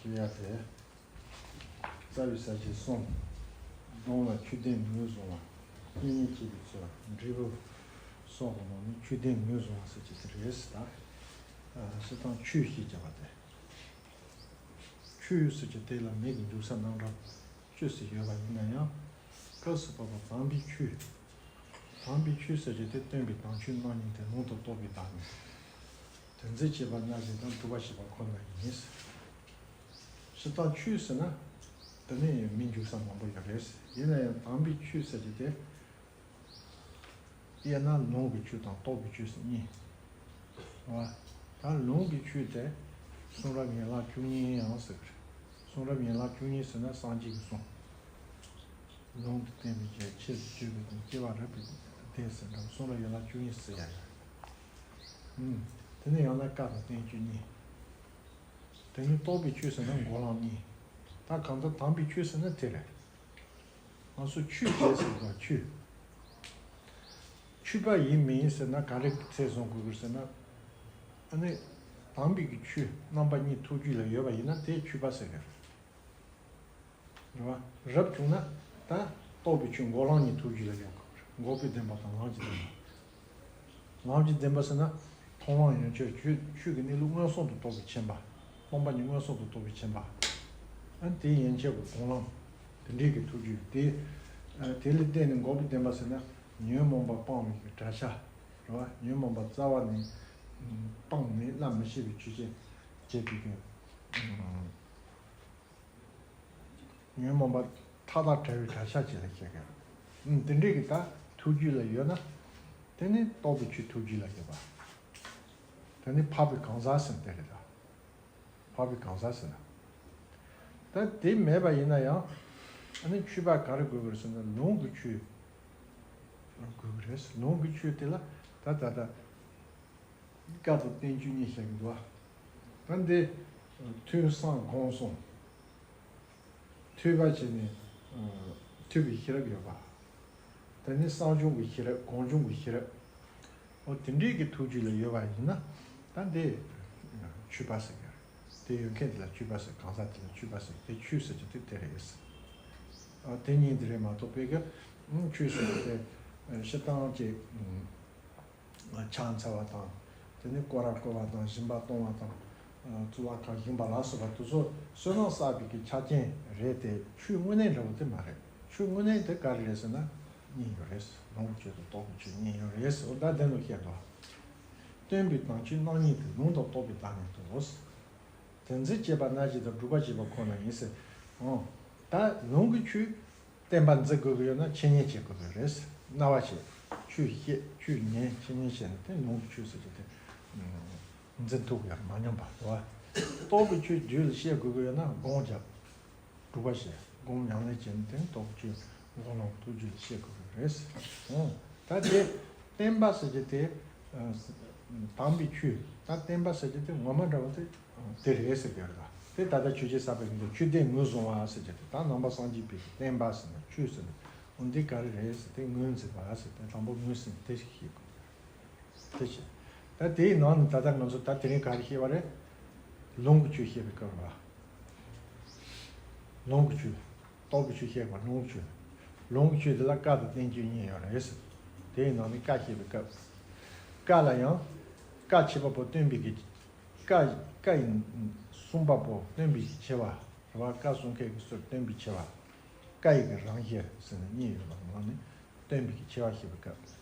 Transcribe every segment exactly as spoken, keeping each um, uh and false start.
ཡ་དེ། རྩ་བའི་ས་བཅད་གསུམ། གདོང་ལ་ཆོས་ལྡན་ངོས་བཟུང་བ། བསྙེན་གནས་བྱེད་པའི་ཚུལ། འབྲས་བུ་སོགས་ཀྱི་ནང་ནས་ཆོས་ལྡན་ངོས་བཟུང་བ་ཟེར་གྱི་དེ་རེད་ཟེར་ད། ཨ་སྤྱིར་བཏང་ཆོས་ཞེས་བྱ་བ་སྟེ། ཆོས་ཟེར་གྱི་དེ་ལ་མིང་གི་འཇུག་ས་རྣམ་གྲངས་བཅུ་ཙམ་ཡོད་པ་ཡིན་ན་ཡང་། སྐབས་སུ་བབ་པ་དམ་པའི་ཆོས། དམ་པའི་ཆོས་ཟེར་གྱི་དེ་སྟོན་པའི་དམ་ཆོས་རྣམ་གཉིས་ཏེ། ལུང་དང་རྟོགས་པའི་བདག་ཉིད། དོན་མཛད་བྱེད་པ་སྣ་བཞི་དང་སྒྲུབ་པ་བྱེད་པ་ཁོ་ན་ཡིན། སྤྱིར་བཏང་ཆོས་ཟེར་ན་དེ་ནས་མིང་འཇུག་ས་མང་པོ་ཡོད་རེད། ཡིན་ན་ཡང་དམ་པའི་ཆོས་ཟེར་གྱི་དེ། དབྱེ་ན་ལུང་གི་ཆོས་དང་རྟོགས་པའི་ཆོས་ཟེར་གཉིས། རེད་བ། ད་ལུང་གི་ཆོས་དེ་གསུང་རབ་ཡན་ལག་བཅུ་གཉིས་ཡང་ཟེར་གྱི་རེད། གསུང་རབ་ཡན་ལག་བཅུ་གཉིས་ཟེར་ན་སངས་རྒྱས་ཀྱི་གསུང་། ལུང་དུ་བསྟན་པའི་ཆེད། ཆེད་དུ་བརྗོད་པའི་དང་། སྐྱེ་བ་རབ་པའི་སྡེ་ཟེར་འདྲ་བ། གསུང་རབ་ཡན་ལག་བཅུ་གཉིས་ཟེར་ཡ་ཡོད། ཨུམ། དེ་ནས་ཡང་ན་བཀའ་དང་བསྟན་བཅོས་གཉིས། དེ་ནས་རྟོགས་པའི་ཆོས་ཟེར་ན་འགོག་ལམ་གཉིས། ད་གང་ལྟར་དམ་པའི་ཆོས་ཟེར་ན་དེ་རེད། ང་ཚོ་ཆོས་ཟེར་ཟེར་བ་ཆོས། ཆོས་པ་ཡིན་མིན་ཟེར་ན་ག་རེ་ཚད་བཟུང་དགོས་ཀྱི་ཟེར་ན། ཨ་ནི་དམ་པའི་གི་ཆོས་རྣམ་པ་གཉིས་ཐུགས་རྒྱུད་ལ་ཡོད་པ་ཡིན་ན་དེ་ཆོས་པ་ཟེར་གི་རེད། རེད་བ། རབ་བྱུང་ན་ད་རྟོགས་པའི་ཆོས་འགོག་ལམ་གཉིས་ཐུགས་རྒྱུད་ལ་ཡོད་དགོས་གི་རེད། འགོག་པའི་བདེན་པ་དང་ལམ་གྱི་བདེན་པ། ལམ་གྱི་བདེན་པ་ཟེར་ན། མཐོང་ལམ་ཡན་ཆད་ཆོས་ཆོས་ཀྱི་གནས་ལུགས་མངོན་སུམ་དུ་རྟོགས་པའི་མཁྱེན་པ། སྟོང་པ་ཉིད་མངོན་སུམ་དུ་རྟོགས་པའི་མཁྱེན་པ། ཨ་དེ་ཡན་ཆད་ཀྱི་སྒོམ་ལམ། དེ་འདྲའི་གི་ཐུགས་རྒྱུད་དེ། ཨ་དེ་ལ་བརྟེན་ནས་འགོག་པའི་བདེན་པ་ཟེར་ན། ཉོན་མོངས་པ་སྤང་བའི་གི་གྲྭ་ཤག། རེད་བ། ཉོན་མོངས་པ་རྩ་བ་ནས་སྤངས་ནས་བླ་མི་ཤེས་པའི་ཆོས་ཅན་བྱེད་པའི་གི། ཉོན་མོངས་པ་མཐའ་དག་བྲལ་བའི་གྲྭ་ཤག་ཅིག་ལ་བཤད་མཁན། ཨུམ། དེ་འདྲའི་གི་ད་ཐུགས་རྒྱུད་ལ་ཡོད་ན། དེ་ནི་རྟོགས་པའི་ཆོས་ཐུགས་རྒྱུད་ལ་ཡོད་པ། དེ་ནི་འཕགས་པའི་གང་ཟག་ཟེར་དེ་རེད་ད། འཕགས་པའི་གང་ཟག་ཟེར་ན། ད་དེ་མེད་པ་ཡིན་ན་ཡང་། ཨ་ནི་ཆོས་པ་ག་རེ་དགོས་ཀྱི་རེད་ཟེར་ན་ལུང་གི་ཆོས་དགོས་ཀྱི་རེད། ལུང་གི་ཆོས་དེ་ལ་ད་ད་ད། བཀའ་དང་བསྟན་བཅོས་གཉིས་བཤད་ཀྱི་འདུག་བ། ད་འདི་ཐོས་བསམ་སྒོམ་གསུམ། ཐོས་པ་བྱས་ནས་ཐོས་པའི་ཤེས་རབ་ཡོད་པ། དེ་ནས་བསམ་བྱུང་གི་ཤེས་རབ། སྒོམ་བྱུང་གི་ཤེས་རབ། འོ་དེ་འདྲའི་གི་ཐུགས་རྒྱུད་ལ་ཡོད་པ་ཡིན་ན། ད་འདི་ཆོས་པ་ཟེར་གི་རེད། དེ་ཡོད་མཁན་དེ་ལ་ཆོས་པ་ཟེར། གང་ཟག་དེ་ལ་ཆོས་པ་ཟེར། དེ་ཆོས་ཟེར་གྱི་དེ་དེ་རེད་ཟེར། ཨ་དེ་གཉིས་དེ་རེད་མ་གཏོགས་པའི་གི་ཆོས་ཟེར་གྱི་དེ་སྤྱིར་བཏང་གི། ཕྱག་འཚལ་བ་དང་། དེ་ནས་སྐོར་ར་བསྐོར་བ་དང་། སྦྱིན་པ་གཏོང་བ་དང་། ཨ་བཙུགས་པ་གང་བཞེངས་པ་ལ་སོགས་པ་དེ་ཚོ་བསོད་ནམས་བསགས་པའི་གི་ཆ་རྐྱེན་རེད་དེ། ཆོས་དངོས་གནས་འདྲ་བོ་དེ་མ་རེད། ཆོས་དངོས་གནས་དེ་ག་རེ་རེད་ཟེར་ན། གཉིས་ཡོད་རེད། ལུང་གི་ཆོས་དང་རྟོགས་པའི་ཆོས་གཉིས་ཡོད་རེད་ཟེར། འོ་ད་དེ་ལ་བཤད་དོ། སྟོན་པའི་དམ་ཆོས་རྣམ་གཉིས་ཏེ། ལུང་དང་རྟོགས་པའི་བདག་ཉིད་དོ། དོན་མཛད་བྱེད་པ་སྣ་བཞི་དང་། སྒྲུབ་པ་བྱེད་པ་ཁོ་ན་ཡིན་ཟེར། འོ། ད་ལུང་གི་ཆོས་བསྟན་པ་འཛིན་དགོས་ཀྱི་ཡོད་ན་འཆད་ཉན་བྱེད་དགོས་ཀྱི་རེད། རྣ་བ་བྱེད། ཆོས་བཤད། ཆོས་ཉན། འཆད་ཉན་བྱས་ནས་དེ་ལུང་གི་ཆོས་ཟེར་གྱི་དེ་འཛིན་ཐུབ་ཀྱི་ཡོད་རེད། མ་ཉམས་པ་རེད་བ། རྟོགས་པའི་ཆོས་རྒྱུད་ལ་བཤད་དགོས་ཀྱི་ཡོད་ན་སྒོམ་བརྒྱབ། སྒྲུབ་པ་བྱེད། སྒོམ་ཉམས་ལེན་བྱས་ནས་དེ་རྟོགས་པའི་ཆོས་འགོག་ལམ་ཐུགས་རྒྱུད་ལ་བཤད་དགོས་ཀྱི་རེད། འོ། ད་དེ་བསྟན་པ་ཟེར་གྱི་དེ། ཨ་དམ་པའི་ཆོས། ད་བསྟན་པ་ཟེར་གྱི་དེ་ངོ་མ་འདྲ་བོ་དེ། དེ་རེད་ཟེར་གྱི་རེད། ད་དེ་ད་ལྟ་ཆོས་རྗེ་ས་པཎ་གྱི་ཆོས་དེ་ངོས་བཟུང་བ་ཟེར་གྱི་རེད། ད་ནང་པ་སངས་རྒྱས་པའི་བསྟན་པ་ཟེར་ན། ཆོས་ཟེར་ན། འོ་འདི་ག་རེ་རེད་ཟེར། དེ་ངོས་འཛིན་པ་ཟེར། དེ་དང་པོ་ངོས་ཟིན། དེ་ཞིག་ཤེས་དགོས། དེ་བྱས། ད་དེའི་ནང་ནས་ད་ལྟ་ང་ཚོ་ད་དེ་རིང་ག་རེ་བཤད་པ་རེད། ལུང་གི་ཆོས་བཤད་པའི་སྐབས་རེད་བ། ལུང་གི་ཆོས། རྟོགས་པའི་ཆོས་བཤད་པ་ལུང་གི་ཆོས། ལུང་གི་ཆོས་དེ་ལ་བཀའ་དང་བསྟན་བཅོས་གཉིས་ཡོད་རེད་ཟེར། དེའི་ནང་ནས་བཀའ་བཤད་པའི་སྐབས། བཀའ་ལ་ཡང་། བཀའ་ཆེ་བ་པོ་སྟོན་པའི་གི། བཀའ། བཀའ་ཡི་གསུམ་པ་པོ་སྟོན་པའི་གི་ཆེ་བ་རེད་བ། བཀའ་གསུང་མཁན་གྱི་ཚུལ་སྟོན་པའི་ཆེ་བ། བཀའ་ཡི་གི་རང་བཞིན་ཟེར་ནས་གཉིས་ཡོད་པ་ནང་ནས་སྟོན་པའི་གི་ཆེ་བ་བཤད་པའི་སྐབས།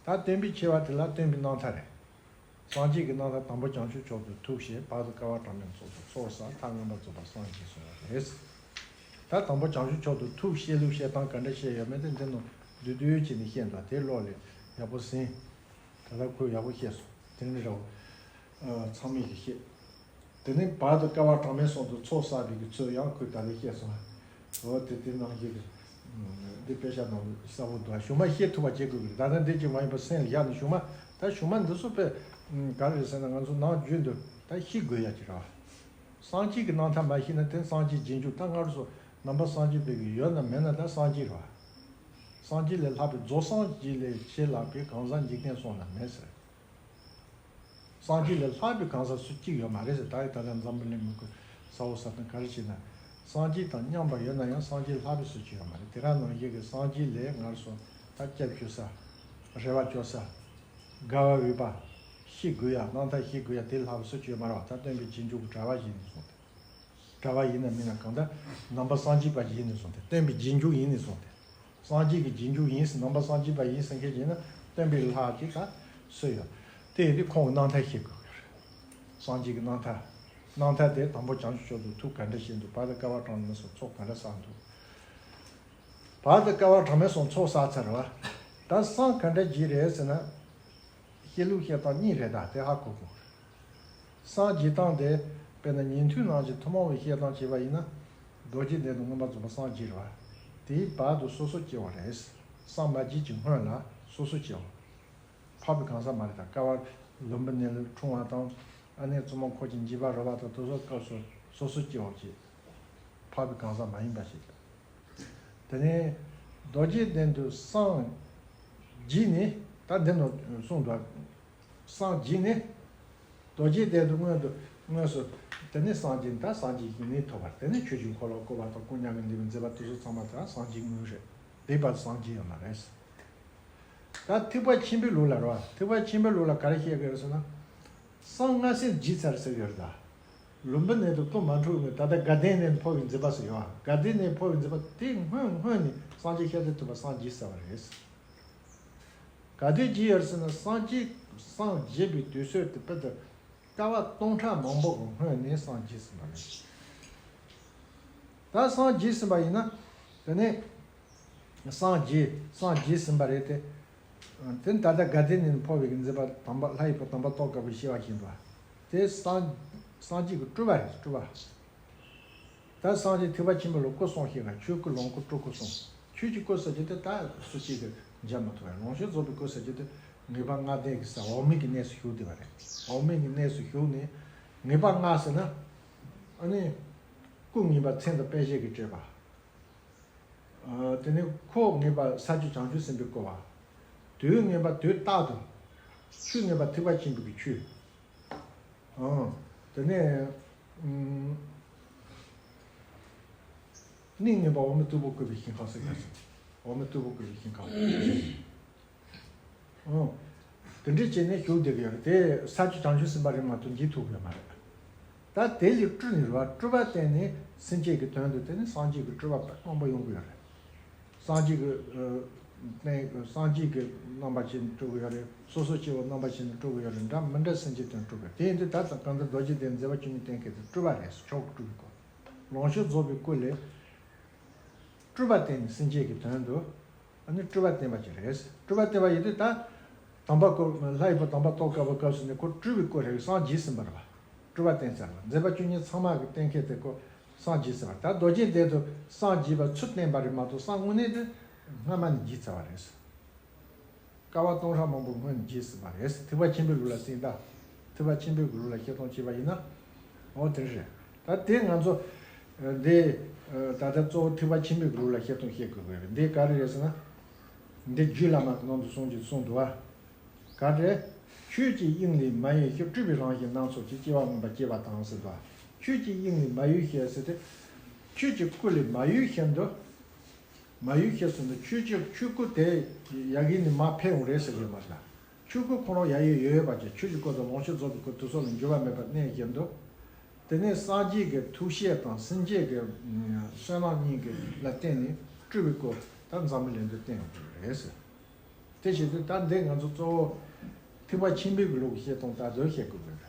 ད་སྟོན་པའི་ཆེ་བ་དེ་ལ་སྟོན་པའི་རྣམ་ཐར་རེད། སངས་རྒྱས་ཀྱི་རྣམ་ཐར། དང་པོ་བྱང་ཆུབ་མཆོག་ཏུ་ཐུགས་བསྐྱེད། བར་དུ་བསྐལ་པ་གྲངས་མེད་ཚོགས་སུ་ཚོགས་བསགས། མཐར་མངོན་པར་རྫོགས་པར་སངས་རྒྱས་སོ་ཞེས། ད་དང་པོ་བྱང་ཆུབ་མཆོག་ཏུ་ཐུགས་བསྐྱེད་ལུགས་བཤད་སྟངས་ག་འདྲ་བཤད་ཡོད་མེད་དེ་འདི་ནང་བསྡུས་བསྡུས་བྱས་ནས་བཤད་འདུག་དེ་ཀློག་ལ་ཡག་པོ་ཟིན། ད་ལྟ་ཁོས་ཡག་པོ་བཤད་སོང་། དེ་ནི་རེད། ཨ་ཚང་མས་ཀྱིས་ཤེས། དེ་ནས་བར་དུ་བསྐལ་པ་གྲངས་མེད་གསུམ་དུ་ཚོགས་བསགས་པའི་གི་ཚུལ་ཡང་ཁོས་ད་ལྟ་བཤད་སོང་། འོ་དེ་དེ་ནང་བཞིན་གྱི། འདི་དཔེ་ཆ་ནང་གསལ་པོ་འདུག་གཞུག་མ་ཤེས་ཐུབ་པ་བྱེད་དགོས་ཀྱི་རེད། ད་ལྟ་འདི་ཅིག་མ་ཡིན་པ་སེམས་ལ་བཞག་ནས། གཞུག་མ་ད་གཞུག་མ་འདི་ཚོ་དཔེ་ག་རེ་རེད་ཟེར་ན། ང་ཚོ་ནམ་རྒྱུན་དུ་ད་ཤེས་དགོས་ཡ་ཅིག་རེད་བ། སངས་རྒྱས་ཀྱི་རྣམ་ཐར་མ་ཤེས་ན་དེ་སངས་རྒྱས་རྗེས་འཇུག་ད་སྔར་སོ་ནང་པ་སངས་རྒྱས་པའི་གི་ཡོད་ན་མེད་ན་ད་སངས་རྒྱས་རེད་བ། སངས་རྒྱས་ལས་ལྷག་པའི། རྫོགས་སངས་རྒྱས་ལས་ཆེས་ལྷག་པའི་གང་ཟག་འཇིག་རྟེན་གསུམ་ན་མེད་ཟེར། སངས་རྒྱས་ལས་ལྷག་པའི་གང་ཟག་སུ་གཅིག་ཡོད་མ་རེད་ཟེར། ད་ཡི་ད་ལྟ་འཛམ་བུ་གླིང་མི་ཁོ་ ས་འོག་ས་དང་ག་རེ་བྱས་ན། སངས་རྒྱས་དང་མཉམ་པ་ཡོད་ན་ཡང་སངས་རྒྱས་ལྷག་པའི་སུ་གཅིག་ཡོད་མ་རེད། དེ་རང་ནང་བཞིན་གྱི་སངས་རྒྱས་ལས་ངར་སོང་ད་སྐྱབས་ཞུ་ས། རེ་བ་བཅོལ་ས། དགའ་བ་འོས་པ། ཤེས་དགོས་ཡ། རྣམ་ཐར་ཤེས་དགོས་ཡ་དེ་ལྷག་པའི་སུ་གཅིག་ཡོད་མ་རེད་བ། ད་སྟོན་པའི་རྗེས་འཇུག་གི་གྲྭ་པ་ཡིན་ནས་སོང་སྟེ། གྲྭ་པ་ཡིན་ན་མིན་ན་གང་ལྟར་ནང་པ་སངས་རྒྱས་པ་ཡིན་ནས་སོང་སྟེ། སྟོན་པའི་རྗེས་འཇུག་ཡིན་ནས་སོང་སྟེ། སངས་རྒྱས་ཀྱི་རྗེས་འཇུག་ཡིན་ཟེར། ནང་པ་སངས་རྒྱས་པ་ཡིན་ཟེར་མཁན་ཡིན་ན་སྟོན་པའི་ལྷག་ཅིག་ད་སུ་ཡོད། དེ་ཡིན་དུས་ཁོང་གི་རྣམ་ཐར་ཤེས་དགོས་ཀྱི་རེད། སངས་རྒྱས་ཀྱི་རྣམ་ཐར། རྣམ་ཐར་དེ་དང་པོ་བྱང་ཆུབ་མཆོག་ཏུ་ཐུགས་ག་འདྲ་བཞེས་འདུག་བར་དུ་བསྐལ་པ་གྲངས་མེད་སོང་ཚོགས་ག་འདྲ་བསགས་འདུག་བར་དུ་བསྐལ་པ་གྲངས་མེད་སོང་ཚོགས་བསགས་ཚར་བ། ད་སངས་ག་འདྲ་རྒྱས་རེད་ཟེར་ན། བཤད་ལུགས་བཤད་སྟངས་གཉིས་རེད། ད་དེ་ཧ་གོ་དགོས། སངས་རྒྱས་སྟངས་དེ་དཔེར་ན་ཉན་ཐོས་རྣམས་ཀྱི་ཐུན་མོང་བའི་བཤད་སྟངས་བྱས་པ་ཡིན་ན། རྡོ་རྗེ་གདན་དུ་མངོན་པར་རྫོགས་པར་སངས་རྒྱས་རེད་བ། དེའི་བར་དུ་སོ་སོ་སྐྱེ་བ་རེད། སངས་མ་རྒྱས་ཀྱི་སྔོན་ལ་སོ་སོ་སྐྱེ་བ། འཕགས་པའི་གང་ཟག་མ་རེད། ད་བསྐལ་པ་ལུམ་བི་ནི་ལ་འཁྲུངས་པ་དང་། ཨ་ནེ་བཙུན་མོ་འཁོར་གྱི་འཇིགས་པ་རོལ་བ་དང་དེ་ཚོ་སྐབས་སུ་སོ་སོ་སྐྱེ་བ་བྱེད། འཕགས་པའི་གང་ཟག་མ་ཡིན་པ་ཞིག་དེ་ནས་རྡོ་རྗེ་གདན་དུ་སངས་རྒྱས་ནས་ད་འདི་ནང་གསུངས་འདུག་སངས་རྒྱས་ནས་རྡོ་རྗེ་གདན་དུ་སྔོན་དུ་དངོས་སུ། དེ་ནས་སངས་རྒྱས་ནས་ད་སངས་རྒྱས་ཀྱི་ནི་ཐོབ་པར། དེ་ནས་ཆོས་ཀྱི་འཁོར་ལོ་བསྐོར་བ་དང་སྐུ་མྱ་ངན་འདས་པའི་མཛད་པ་དེ་ཚོ་ཚང་མ་ད་སངས་རྒྱས་དངོས་རེད། དེའི་བར་དུ་སངས་རྒྱས་ཡོད་མ་རེད། ད་ཐེག་པ་ཆེན་པོའི་ལུགས་ལ་རེད་བ། ཐེག་པ་ཆེན་པོའི་ལུགས་ལ་ག་རེ་བཤད་ཀྱི་ཡོད་ཟེར་ན། སངས་སྔ་ཕྱིར་རྒྱས་ཚར་ཟེར་གྱི་ཡོད་རེད་ད། ལུམ་བི་ནི་དུ་སྐུ་མ་འཁྲུངས་ནས་ད་ལྟ་དགའ་ལྡན་ནས་འཕོ་བའི་མཛད་པ་ཟེར་ཡོད་ཨ། དགའ་ལྡན་ནས་འཕོ་བའི་མཛད་པ་དེ་སྔོན་སྔོན་ནས་སངས་རྒྱས་ཤཱཀྱ་ཐུབ་པ་སངས་རྒྱས་ཚར་བ་རེད། ག་དུས་རྒྱས་ཡོད་ཟེར་ན་སངས་རྒྱས་སངས་རྒྱས་པའི་དུས་ཚོད་དེ་དཔེ་ལྟར་བསྐལ་པ་སྟོང་ཕྲག་མང་པོ་གི་སྔོན་ནས་སངས་རྒྱས་ཟིན་པ་རེད། ད་སངས་རྒྱས་ཟིན་པ་ཡིན་ན། དེ་ནས་སངས་རྒྱས་སངས་རྒྱས་ཟིན་པ་རེད་དེ། དེ་ནི་ད་ལྟ་དགའ་ལྡན་ནས་འཕོ་བའི་མཛད་པ་དམ་པ་ལྷ་ཡི་བུ་དམ་པ་ཏོག་དཀར་པོས་བཤད་པ་བཞིན་དུ། དེ་སངས་སངས་རྒྱས་ཀྱི་སྤྲུལ་པ་རེད། སྤྲུལ་པ། ད་སངས་རྒྱས་ཐེག་པ་ཆེན་པོ་ལ་སྐུ་གསུངས་ཤིག་ལ། ཆོས་སྐུ་ལོངས་སྐུ་སྤྲུལ་སྐུ་གསུངས། ཆོས་ཀྱི་སྐུ་ཟེར་རྒྱུ་དེ་ད་སུ་གཅིག་གིས་འཇལ་མི་ཐུབ་པས། ལོངས་སྤྱོད་རྫོགས་པའི་སྐུ་ཟེར་རྒྱུ་དེ་ངེས་པ་ལྔ་ལྡན་གྱི་ས་འོག་མིན་གྱི་གནས་སུ་བཞུགས་བསྡད་པ་རེད། འོག་མིན་གྱི་གནས་སུ་བཞུགས་ནས་ངེས་པ་ལྔ་ཟེར་ན། ཨ་ནི། སྐུ་ངེས་པ་མཚན་དང་དཔེ་བྱད་ཀྱིས་སྤྲས་པ། ཨ། དེ་ནས་ཁོག་ངེས་པ་ས་བཅུ་བྱང་ཆུབ་སེམས་དཔའི་བཀོད་པ། དོན་ངེས་པ་དོན་རྟག་ཏུ། ཆོས་ངེས་པ་ཐེག་པ་ཆེན་པོའི་གི་ཆོས། ཨང་། དེ་ནས་ཨུམ། གནས་ངེས་པ་འོག་མིན་སྟུག་པོ་བཀོད་པའི་ཞིང་ཁམས་སུ་ཡོད་ཟེར། འོག་མིན་སྟུག་པོ་བཀོད་པའི་ཞིང་ཁམས། ཨང་། དེ་འདྲ་བྱས་ནས་བཞུགས་བསྡད་ཀྱི་ཡོད་རེད། དེ་ས་བཅུ་བྱང་ཆུབ་སེམས་དཔའ་རེད་མ་གཏོགས་འཇིག་ཐུབ་ཀྱི་ཡོད་མ་རེད། ད་དེ་ལས་སྤྲུལ་ནས་རེད་བ། སྤྲུལ་པ་བསྟན་ནས་སེམས་བསྐྱེད་ཀྱི་དོན་དུ་དེ་ནི་སངས་རྒྱས་ཀྱི་སྤྲུལ་པ་དཔེ་མང་པོ་ཡོང་གི་ཡོད་རེད། སངས་རྒྱས་ཀྱི་ཨ་བསྟན། སངས་རྒྱས་ཀྱི་རྣམ་པ་ཅན་སྤྲུལ་གྱི་ཡོད་རེད། སོ་སོ་སྐྱེ་བོ་རྣམ་པ་ཅན་སྤྲུལ་གྱི་ཡོད་རེད། འདྲ་མི་འདྲ་སེམས་བསྐྱེད་དོན་སྤྲུལ་གྱི་ཡོད་རེད། དེ་ཡིན་དུས་ད་ལྟ་གང་ལྟར་རྡོ་རྗེ་གདན་མཛད་པ་བཅུ་གཉིས་བསྟན་མཁན་དེ་སྤྲུལ་པ་རེད། མཆོག་གི་སྤྲུལ་པའི་སྐུ། ལོངས་སྤྱོད་རྫོགས་པའི་སྐུ་ལས། སྤྲུལ་པ་བསྟན་ནས་སེམས་བསྐྱེད་ཀྱི་དོན་དུ། ཨ་ནི་སྤྲུལ་པ་བསྟན་པ་ཅིག་རེད། སྤྲུལ་པ་བསྟན་པ་ཡིན་དུས་ད། དམ་པ་སྐུ་ལྷ་ཡི་བུ་དམ་པ་ཏོག་དཀར་པོ་སྐབས་སུ་ནི་ཁོ་སྤྲུལ་པའི་སྐུ་རེད། སངས་རྒྱས་ཟིན་པ་རེད་བ། སྤྲུལ་པ་བསྟན་ཚར་བ། མཛད་པ་བཅུ་གཉིས་ཚང་མ་གི་བསྟན་མཁན་དེ་ཁོ་སངས་རྒྱས་ཟིན་པ། ད་རྡོ་རྗེ་གདན་དུ་སངས་རྒྱས་པ་ཚུར་བསྟན་པ་རེད་མ་གཏོགས་སངས་དངོས་གནས་དེ་སྔ་མ་ནས་རྒྱས་ཚར་བ་རེད། བསྐལ་པ་སྟོང་ཕྲག་མང་པོའི་སྔོན་ནས་རྒྱས་ཟིན་པ་རེད། ཐེག་པ་ཆེན་པོའི་ལུགས་ལ་བརྩིས་ན། ཐེག་པ་ཆེན་པོའི་ལུགས་ལ་བཤད་སྟངས་བྱས་པ་ཡིན་ན། འོ་དེ་རེད། ད་དེ་ང་ཚོ་འདི་ད་ལྟ་གཙོ་བོ་ཐེག་པ་ཆེན་པོའི་ལུགས་ལ་བཤད་སྟངས་བཤད་དགོས་པ་རེད། འདི་ག་རེ་རེད་ཟེར་ན། འདི་རྒྱུད་བླ་མ་གི་ནང་དུ་གསུངས་ཀྱི་གསུངས་འདུག་བ། ག་རེ། ཆོས་ཀྱི་དབྱིངས་ལས་མ་གཡོས་ཕྱིར། སྤྲུལ་པའི་རང་བཞིན་སྣ་ཚོགས་ཀྱིས། སྐྱེ་བ་མངོན་པར་སྐྱེ་བ་དང་ཟེར་འདུག་བ། ཆོས་ཀྱི་དབྱིངས་ལས་མ་གཡོས་ཕྱིར་ཟེར་ཏེ། ཆོས་ཀྱི་སྐུ་ལས་མ་གཡོས་ཕྱིར་དུ། མ་གཡོས་ཕྱིར་ཟེར་ན་ཆོས་ཀྱི་ཆོས་སྐུ་དེ་ཡ་གི་ནས་མར་འཕེལ་འོང་རེད་ཟེར་གྱི་མ་རེད། ཆོས་སྐུ་ཁོ་རང་ཡ་ཡི་ཡོད་ཡོད་པ་ཅིག་ཆོས་ཀྱི་སྐུ་དང་ལོངས་སྤྱོད་རྫོགས་པའི་སྐུ་དེ་ཚོ་ལ་འགྱུར་བ་མེད་པར་གནས་བཞིན་དུ། དེ་ནས་སངས་རྒྱས་ཀྱི་ཐུགས་བསྐྱེད་དང་སེམས་བསྐྱེད་ཀྱི་བསོད་ནམས་གཉིས་ཀྱི་ལ་བརྟེན་ནས་སྤྲུལ་པའི་སྐུ་ད་འཛམ་བུ་གླིང་དུ་བསྟན་ཡོང་གི་རེད་ཟེར། དེ་བྱེད་དུས་ད་འདི་ང་ཚོ་གཙོ་བོ་ཐེག་པ་ཆེན་པོའི་གི་ལུགས་བཤད་སྟངས་ད་གཟོད་བཤད་དགོས་པ་རེད།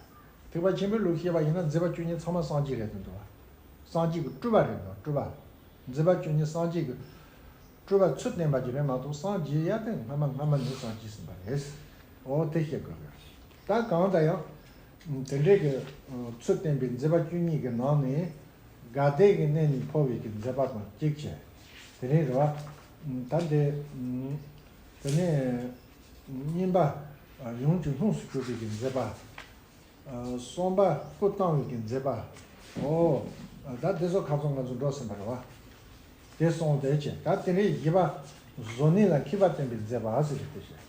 ཐེག་པ་ཆེན་པོའི་ལུགས་བཤད་པ་ཡིན་ན་མཛད་པ་བཅུ་གཉིས་ཚང་མ་སངས་རྒྱས་རེད་དུ་འདུག་བ། སངས་རྒྱས་ཀྱི་སྤྲུལ་པ་རེད་འདུག་སྤྲུལ་པ། མཛད་པ་བཅུ་གཉིས་སངས་རྒྱས་ཀྱི་སྤྲུལ་པ་ཚུལ་བསྟན་པ་ཅིག་རེད་མ་གཏོགས་སངས་རྒྱས་ཡ་དེ་སྔ་མ་སྔ་མ་ནས་སངས་རྒྱས་ཟིན་པ་རེད། འོ་དེ་བཤད་དགོས་པ་རེད། ད་གང་ལྟར་ཡང་། དེ་འདྲའི་གི་ཚུལ་བསྟན་པའི་མཛད་པ་བཅུ་གཉིས་ཀྱི་ནང་ནས། དགའ་ལྡན་གྱི་གནས་ནས་འཕོ་བའི་གི་མཛད་པ་དང་གཅིག་བྱས། དེ་རིང་རེད་བ། ད་འདི། དེ་ནས། གཉིས་པ། ཡུམ་གྱི་ལྷུམས་སུ་ཞུགས་པའི་གི་མཛད་པ། གསུམ་པ་སྐུ་བལྟམས་པའི་གི་མཛད་པ། ཨོ། ད་འདི་ཚོ་ཁ་ཚོན་ང་ཚོ་འགྲོ་ཟིན་པ་རེད་བ། དེ་སོང་དེ་བྱས་ད་དེ་རིང་བཞི་པ། བཟོ་གནས་ལ་མཁས་པ་བསྟན་པའི་མཛད་པ་ཟེར་གི་དེ་བྱས།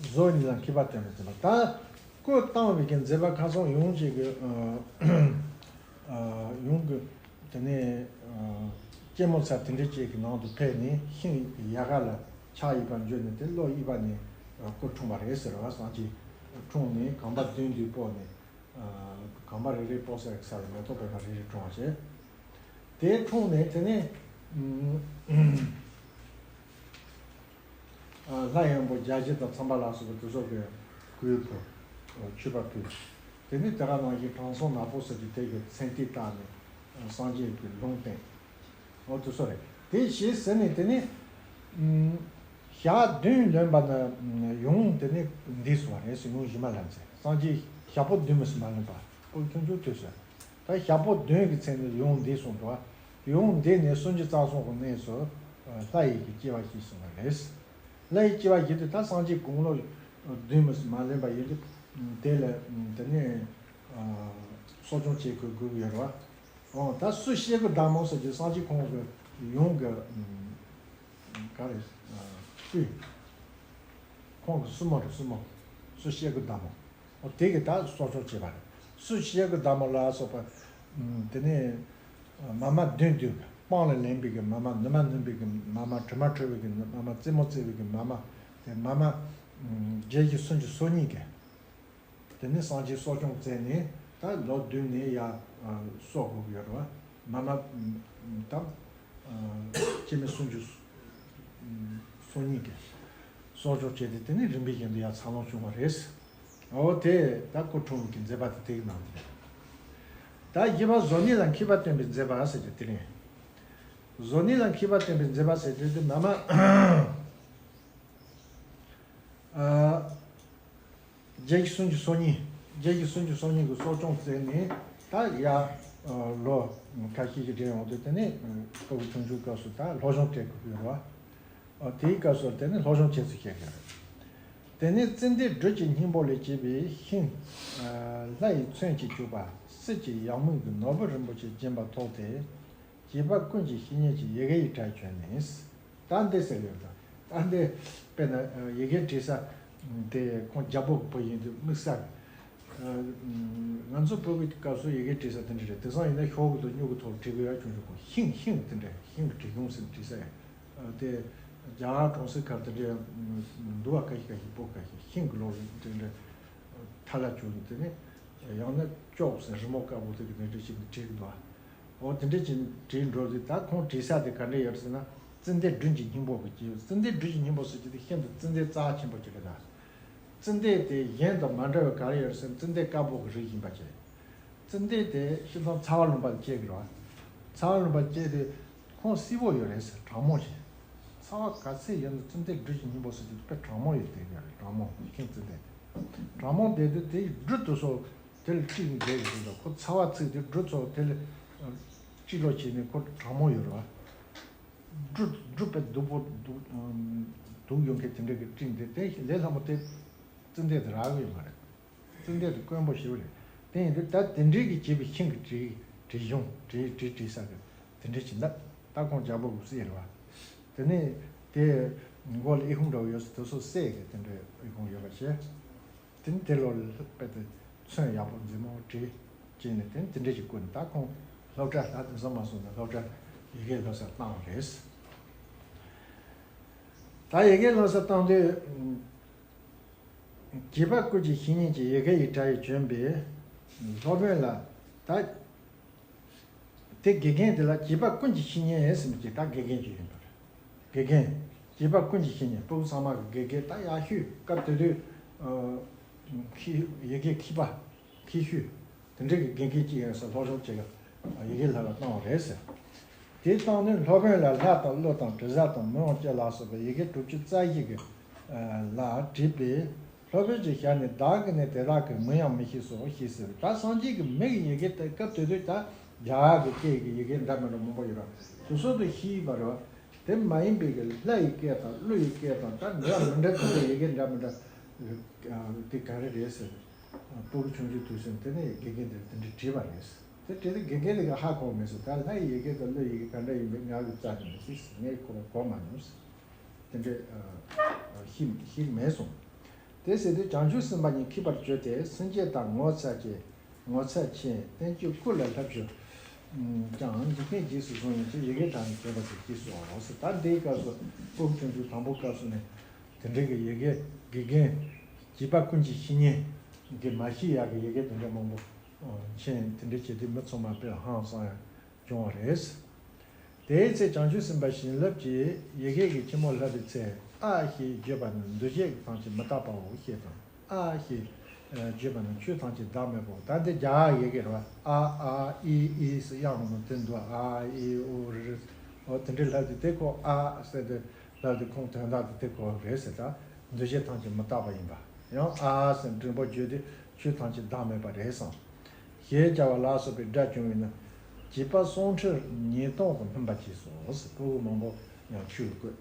བཟོ་གནས་ལ་མཁས་པ་བསྟན་པའི་མཛད་པ་ད། བཀོད་བཏང་བའི་གི་མཛད་པ་ཁ་སང་ཡོངས་ཀྱི་གི་ཨ་ཨ་ཡོངས་ཀྱི་དེ་ནས་ཨ་སྐྱེད་མོས་ཚལ་དེ་འདྲ་ཅིག་གི་ནང་དུ་ཕེབས་ནས་ཤིང་ཡལ་ག་ལ་ཕྱག་གཡས་པ་འཇུས་ནས་དེ་གློ་གཡས་པ་ནས་སྐུ་འཁྲུངས་པ་རེད་ཟེར་བ། སངས་རྒྱས་འཁྲུངས་ནས་གོམ་པ་བདུན་བདུན་སྤོས་ནས་ཨ་གོམ་པ་རེ་རེ་སྤོ་ས་ས་ལ་མེ་ཏོག་པད་མ་རེ་རེ་འཁྲུངས་པ་བྱས། དེ་འཁྲུངས་ནས་དེ་ནས་ཨ་ལྷ་ཡང་པོ་བརྒྱ་བཞི་དང་ཚངས་པ་ལ་སོགས་པ་དེ་ཚོ་གི་གུས་ཕུལ། མཆོད་པ་ཕུལ། དེ་ནས་དེ་ག་ནང་བཞིན་དྲང་སྲོང་ནག་པོ་ཟེར་གྱི་དེ་གི་མཚན་ལྟས་བཏགས་ནས་སངས་རྒྱས་ཀྱི་ལུང་བསྟན། འོ་དེ་ཚོ་རེད། དེ་ཞེས་ཟེར་ནས་དེ་ནས་ཞག་བདུན་ལོན་པ་ན་ཡུམ་དེ་ནས་འདས་སོང་བ་རེད་ཟེར། ཡུམ་གཞི་མ་ལ་མཛད། སངས་རྒྱས་ཞག་པོ་བདུན་མི་སུ་མ་ལོན་པ་སྐུ་ཆུང་ཆུང་དུས་སུ། ད་ཞག་པོ་བདུན་གྱི་ཚེ་ནས་ཡུམ་འདས་སོང་འདུག། ཡུམ་འདས་ནས་སུམ་ཅུ་རྩ་གསུམ་གྱི་གནས་སུ་ལྷ་ཡི་གི་སྐྱེ་བ་བཞེས་སོང་བ་རེད། ལྷ་ཡི་སྐྱེ་བ་བཞེས་དུས་ད་སངས་རྒྱས་དགུང་ལོ་བདུན་མི་མ་ལོན་པ་ཡིན་དུས་དེ་ལ་དེ་ནས་གསོ་སྐྱོང་བྱེད་དགོས་དགོས་ཀྱི་ཡོད་རེད་བ། འོ་ད་སུ་སྐྱེ་དགུའི་བདག་མོ་ཟེར་གྱི་སངས་རྒྱས་ཁོང་གི་ཡུམ་གྱི་ག་རེ་སྤུན། ཁོང་གི་སྲུ་མོ་རེད། སྲུ་མོ། སུ་སྐྱེ་དགུའི་བདག་མོ། འོ་དེ་གི་ད་གསོ་སྐྱོང་བྱེད་པ་རེད། སུ་སྐྱེ་དགུའི་བདག་མོ་ལ་སོགས་པ། དེ་ནས་མ་མ་བདུན་བདུན། སྤང་ལ་ལེན་པའི་གི་མ་མ། ནུ་མ་ནུ་བའི་གི་མ་མ། དྲི་མ་འཁྲུ་བའི་གི་མ་མ། རྩེད་མོ་རྩེ་བའི་གི་མ་མ། དེ་མ་མ་བརྒྱད་ཅུ་སུམ་ཅུ་སོ་གཉིས་གི། དེ་ནས་སངས་རྒྱས་གསོ་སྐྱོང་བྱས་ནས་ད་ལོ་བདུན་ནས་ཡར་གསོ་དགོས་ཀྱི་ཡོད་རེད་བ། མ་མ་ད་སྐྱེ་དམན་སུམ་ཅུ་སོ་གཉིས་གི་གསོ་སྐྱོང་བྱས་ཏེ་དེ་ནས་རིམ་པས་བཞིན་དུ་ཡར་འཚར་ལོངས་བྱུང་བ་རེད། འོ་དེ་ད་སྐུ་འཁྲུངས་ཀྱི་མཛད་པ་དེ་དེའི་ནང་དུ་རེད། ད་བཞི་པ་བཟོ་གཉེན་ལ་མཁས་པ་སྟོན་པའི་མཛད་པ་ཟེར་གྱི་དེ་རེད། བཟོ་གཉེན་ལ་མཁས་པ་སྟོན་པའི་མཛད་པ་ཟེར་དུས་དེ་མ་མ་ཨ་བརྒྱད་ཅུ་སུམ་ཅུ་སོ་གཉིས། བརྒྱད་ཅུ་སུམ་ཅུ་སོ་གཉིས་ཀྱི་གསོ་སྐྱོང་བྱས་ནས་ད་ཡར་ལོ་ཁ་ཤས་ཀྱི་རིང་འོང་དུས་དེ་ནས་སྐུ་ཆུང་ཆུང་སྐབས་སུ་ད་སློབ་སྦྱོང་སྤྲད་དགོས་ཀྱི་ཡོད་རེད་བ། དེའི་སྐབས་སུ་དེ་ནས་སློབ་སྦྱོང་བྱས་ཚུལ་བཤད་ཀྱི་རེད། དེ་ནས་ཙན་དན་སྦྲུལ་གྱི་སྙིང་པོ་ལས་སྐྱེས་པའི་ཤིང་། ལྷ་ཡི་མཚོན་གྱིས་བྱུགས་པ་གསེར་གྱི་ཡང་མུ་གི་ནོར་བུ་རིན་པོ་ཆེ་བརྒྱན་པ་ཐོགས་ཏེ། བྱིས་པ་ཀུན་གྱི་བཤེས་གཉེན་གྱི་ཡི་གེ་ཡི་གྲྭ་བྱོན་ནས། ད་འདི་ཟེར་ཡོད་དོ། ད་འདི་དཔེར་ན་ཡི་གེ་འབྲི་ས་དེ་ཁོང་རྒྱལ་པོ་གི་བུ་ཡིན་དུས་དམིགས་བསལ་གི། ང་ཚོ་བོད་ཀྱི་སྐབས་སུ་ཡི་གེ་འབྲི་ས་དེ་འདྲ་རེད། དེང་སང་ཡིན་ན་ཤོག་གུ་དང་སྨྱུ་གུ་ཐོག་འབྲི་དགོས་ཡ་ཆུང་ཆུང་གོ། ཤིང་ཤིང་དེ་འདྲ། ཤིང་གི་འབྲི་གཞུང་ཟེར་འབྲི་ས་ཡ། དེ་རྒྱ་གར་གྲོང་གསེབ་ཁར་དེ་འདྲ་འདུག་བ། ཁ་ཤས་ཁ་ཤས་བོད་ཁ་ཤས་ཤིང་གི་ལོ་རེ་དེ་འདྲ་ཐ་ལ་བྱུགས་ནས། དེ་ནས་ཡང་ན་ཅོག་ཟེར་རི་མོ་དཀར་པོ་དེ་གི་དེ་འདྲ་ཞིག་འབྲི་གི་འདུག་བ། འོ་དེ་འདྲ་ཅིག་བྲིས་འགྲོ་དུས་ད་ཁོང་བྲིས་ས་དེ་ག་འདྲ་ཡོད་ཟེར་ན། ཙན་དན་སྦྲུལ་གྱི་སྙིང་པོ་གི་སྐྱེས། ཙན་དན་སྦྲུལ་གྱི་སྙིང་པོ་ཟེར་གྱི་དེ་ཤིན་ཏུ་ཙན་དན་རྩ་ཆེན་པོ་ཅིག་རེད་ད། ཙན་དན་དེ་གཞན་དང་མ་འདྲ་བའི་ག་རེ་ཡོད་ཟེར་ན་ཙན་དན་དཀར་པོ་གི་རིགས་ཡིན་པ་བྱས། ཙན་དན་དེ་སྤྱིར་བཏང་ཚ་བ་ལུང་པ་ལ་སྐྱེ་གི་རེད་བ། ཚ་བ་ལུང་པ་ལ་སྐྱེ་དུས་ཁོང་བསིལ་པོ་ཡོད་རེད་ཟེར། གྲང་མོ་ཞིག། ཚ་བ་ག་ཚད་ཡོད་ན་ཙན་དན་སྦྲུལ་གྱི་སྙིང་པོ་ཟེར་དུས་དཔེ་གྲང་མོ་ཡོད་དེ་ཡོད་རེད། གྲང་མོ་ཤིང་ཙན་དན་དེ། གྲང་མོ་དེ་དུས་དེའི་སྦྲུལ་དེ་ཚོ་དེ་ལ་དཀྲིས་ནས་བསྡད་ཀྱི་འདུག་ད་ཁོ་ཚ་བ་ཚིག་དེ་སྦྲུལ་ཚོ་དེ་ལ་དཀྲིས་རོགས་བྱས་ནས་ཁོ་གྲང་མོ་ཡོད་རེད་བ། སྦྲུལ་སྦྲུལ་དཔེ་སྡུག་པོ་སྡུག་སྡུག་ཡོང་མཁན་དེ་འདྲ་གི་དཀྲིས་འདི་དེ་ལས་སླ་མོ་དེ་ཙན་དན་དེ་རག་གི་ཡོད་མ་རེད། ཙན་དན་དེ་དཀོན་པོ་ཞེ་པོ་རེད། དེ་ཡིན་དུས་ད་དེ་འདྲའི་གི་བྱས་པའི་ཤིང་གི་བྲིས་བྲིས་གཞུང་བྲིས་བྲིས་བྲིས་ས་གི་དེ་འདྲ་ཅིག་འདུག་ད་ཁོང་རྒྱལ་པོ་གི་སྲས་རེད་བ། དེ་ནས་དེ་མགོ་ལ་ཨི་ཁུང་འདྲ་བོ་ཡོད་ས་དེ་ཚོ་སྲས་གི་དེ་འདྲའི་ཨི་ཁུང་ཡོད་པ་བྱས། དེ་ནས་དེ་ལོ་ལ་དཔེ་དེ་ཚོན་ཡག་པོ་མཛེས་མོ་བྲིས་བྱས་ནས་དེ་ནས་དེ་འདྲ་ཞིག་བཀོད་ནས། ད་ཁོང་སློབ་གྲྭ་ད་དེང་སང་མ་སོང་ན་སློབ་གྲྭ་ཡི་གེ་སློབ་ས་བཏང་བ་རེད། ད་ཡི་གེ་སློབ་ས་བཏང་དུས་བྱིས་པ་ཀུན་གྱི་བཤེས་གཉེན་གྱི་ཡི་གེ་ཡི་གྲྭ་ཡི་བྱོན་པའི་སློབ་དཔོན་ལ། ད་དེ་དགེ་རྒན་དེ་ལ་བྱིས་པ་ཀུན་གྱི་བཤེས་གཉེན་ཟེར་མི་ཅིག་ད་དགེ་རྒན་ཅིག་ཡིན་པ་རེད། དགེ་རྒན། བྱིས་པ་ཀུན་གྱི་བཤེས་གཉེན། སྤུ་གུ་ཚང་མ་གི་དགེ་རྒན། ད་ཡག་ཤོས་སྐབས་དེ་དུས་ཨ་མཁས། ཡི་གེ་མཁས་པ། མཁས་ཤོས་དེ་འདྲ་གི་དགེ་རྒན་ཅིག་ཡིན་ས་སློབ་སྦྱོང་བྱེད་ག་ཡི་གེ་ལྷ་ལ་བཏང་བ་རེད་ཟེར། དེ་བཏང་ནས་སློབ་དཔོན་ལ་ལྷ་དང་ཀླུ་དང་དྲི་ཟ་དང་མི་དབང་བཅས་ལ་སོགས་པའི་ཡི་གེ་དྲུག་ཅུ་རྩ་བཞི་གི་ལ་བྲིས་པས། སློབ་དཔོན་གྱི་ཞལ་ནས། བདག་གིས་ནི་དེ་དག་གི་མིང་ཡང་མི་ཤེས་སོ་ཞེས་ཟེར། ད་སངས་རྒྱས་ཀྱི་མི་གི་ཡི་གེ་དེ་སྐབས་དེ་དུས་ད་རྒྱ་གར་གྱི་སྐད་ཀྱི་ཡི་གེ་འདྲ་མི་འདྲ་མང་པོ་ཡོད་ར། དེ་ཚོ་དེ་ཤེས་ཀྱི་མ་རེད་བ། དེ་མ་ཡིན་པའི་གི་ལྷ་ཡི་སྐད་དང་ཀླུ་ཡི་སྐད་དང་ད་འདྲ་མི་འདྲ་དེ་ཚོ་ཡི་གེ་འདྲ་མི་འདྲ་དེ་ག་རེ་རེད་ཟེར། སྤུ་གུ་ཆུང་ཆུང་དུས་ཙམ་དེ་ནས་དགེ་རྒན་དེར་དེ་འདྲ་དྲིས་པ་རེད། དེ་དྲིས་ཏེ་དགེ་རྒན་དེ་གིས་ཧ་གོ་མེད་ཟེར། ད་ལྷ་ཡི་ཡི་གེ་དང་ཀླུ་ཡི་ཡི་གེ་ག་འདྲ་ཡིན་པའི་ང་གིས་རྩ་ནས་མི་ཤེས་ཟེར། ངས་ཁོ་རང་གོ་མ་མྱོང་ཟེར། དེ་འདྲའི་ཤེས་ཤེས་མེད་གསུངས། དེ་ཟེར་དུས་བྱང་ཆུབ་སེམས་དཔའ་ཉིད་མཁས་པར་གྱུར་ཏེ། སེམས་བསྐྱེད་དང་ངོ་མཚར་ཆེ། ངོ་མཚར་ཆེ། བསྟན་བཅོས་སྐུ་ལ་ལྷ་བཞུགས་ཀྱང་། འཇིག་རྟེན་རྗེས་སུ་བཟུང་ཡིན་ཕྱིར། ཡི་གེ་དག་ནི་བརྗོད་པ་ཟད་ཅེས་སོ། ཟེར། ད་འདིའི་སྐབས་སུ་སྤུ་གུ་ཆུང་ཆུང་དང་པོའི་སྐབས་སུ་ནི་དེ་འདྲའི་གི་ཡི་གེ་དགེ་རྒན་བྱིས་པ་ཀུན་གྱིས་ཤེས་མཁན་གྱི་མ་ཤེས་ཡག་གི་ཡི་གེ་དེ་འདྲ་མང་པོ་མཁྱེན། དེ་འདྲ་བྱེད་དུས་མི་ཚང་མ་དཔེ་ཧང་སང་ཡང་། བྱུང་བ་རེད། དེའི་ཚེ་བྱང་ཆུབ་སེམས་དཔའ་བྱིན་རླབས་ཀྱིས་ཡི་གེ་གི་ཁྱི་མོ་བསླབ་པའི་ཚེ། ཨ་ཞེས་བརྗོད་པ་ནི་འདུ་བྱེད་ཐམས་ཅད་མི་རྟག་པའོ་ཞེས་དང་། ཨ་ཞེས་བརྗོད་པ་ནི་ཆོས་ཐམས་ཅད་བདག་མེད་པའོ། ད་འདི་རྒྱ་ཡི་གེ་རེད་བ། ཨ་ཨ་ཨི་ཨི་ཟེར་དབྱངས་ངོ་དེ་འདུག་ཨ་ཨི་ཨུ་རི་རི། འོ་དེ་འདྲའི་ལྷབ་དུས་དེ་ཁོ་ཨ་ཟེར་དུས་ལྷབ་དུས་ཁོང་དོན་དག་དེ་དེ་ཁོ་རེད་ཟེར། ད་འདུ་བྱེད་ཐམས་ཅད་མི་རྟག་པ་ཡིན་པ། ཡང་ཨ་ཟེར་འགྲེང་བུ་བརྗོད་དུས་ཆོས་ཐམས་ཅད་བདག་མེད་པ་རེད་བསམ། ཞེས་བྱ་བ་ལ་སོགས་པའི་སྒྲ་བྱུང་བས་ན། བྱིས་པ་སུམ་ཁྲི་ཉིས་སྟོང་དུ་སྨིན་པར་བྱས་སོ། ཟེར། སྤུ་གུ་མང་པོ་ཡང་ཆོས་ལ་བཀོད།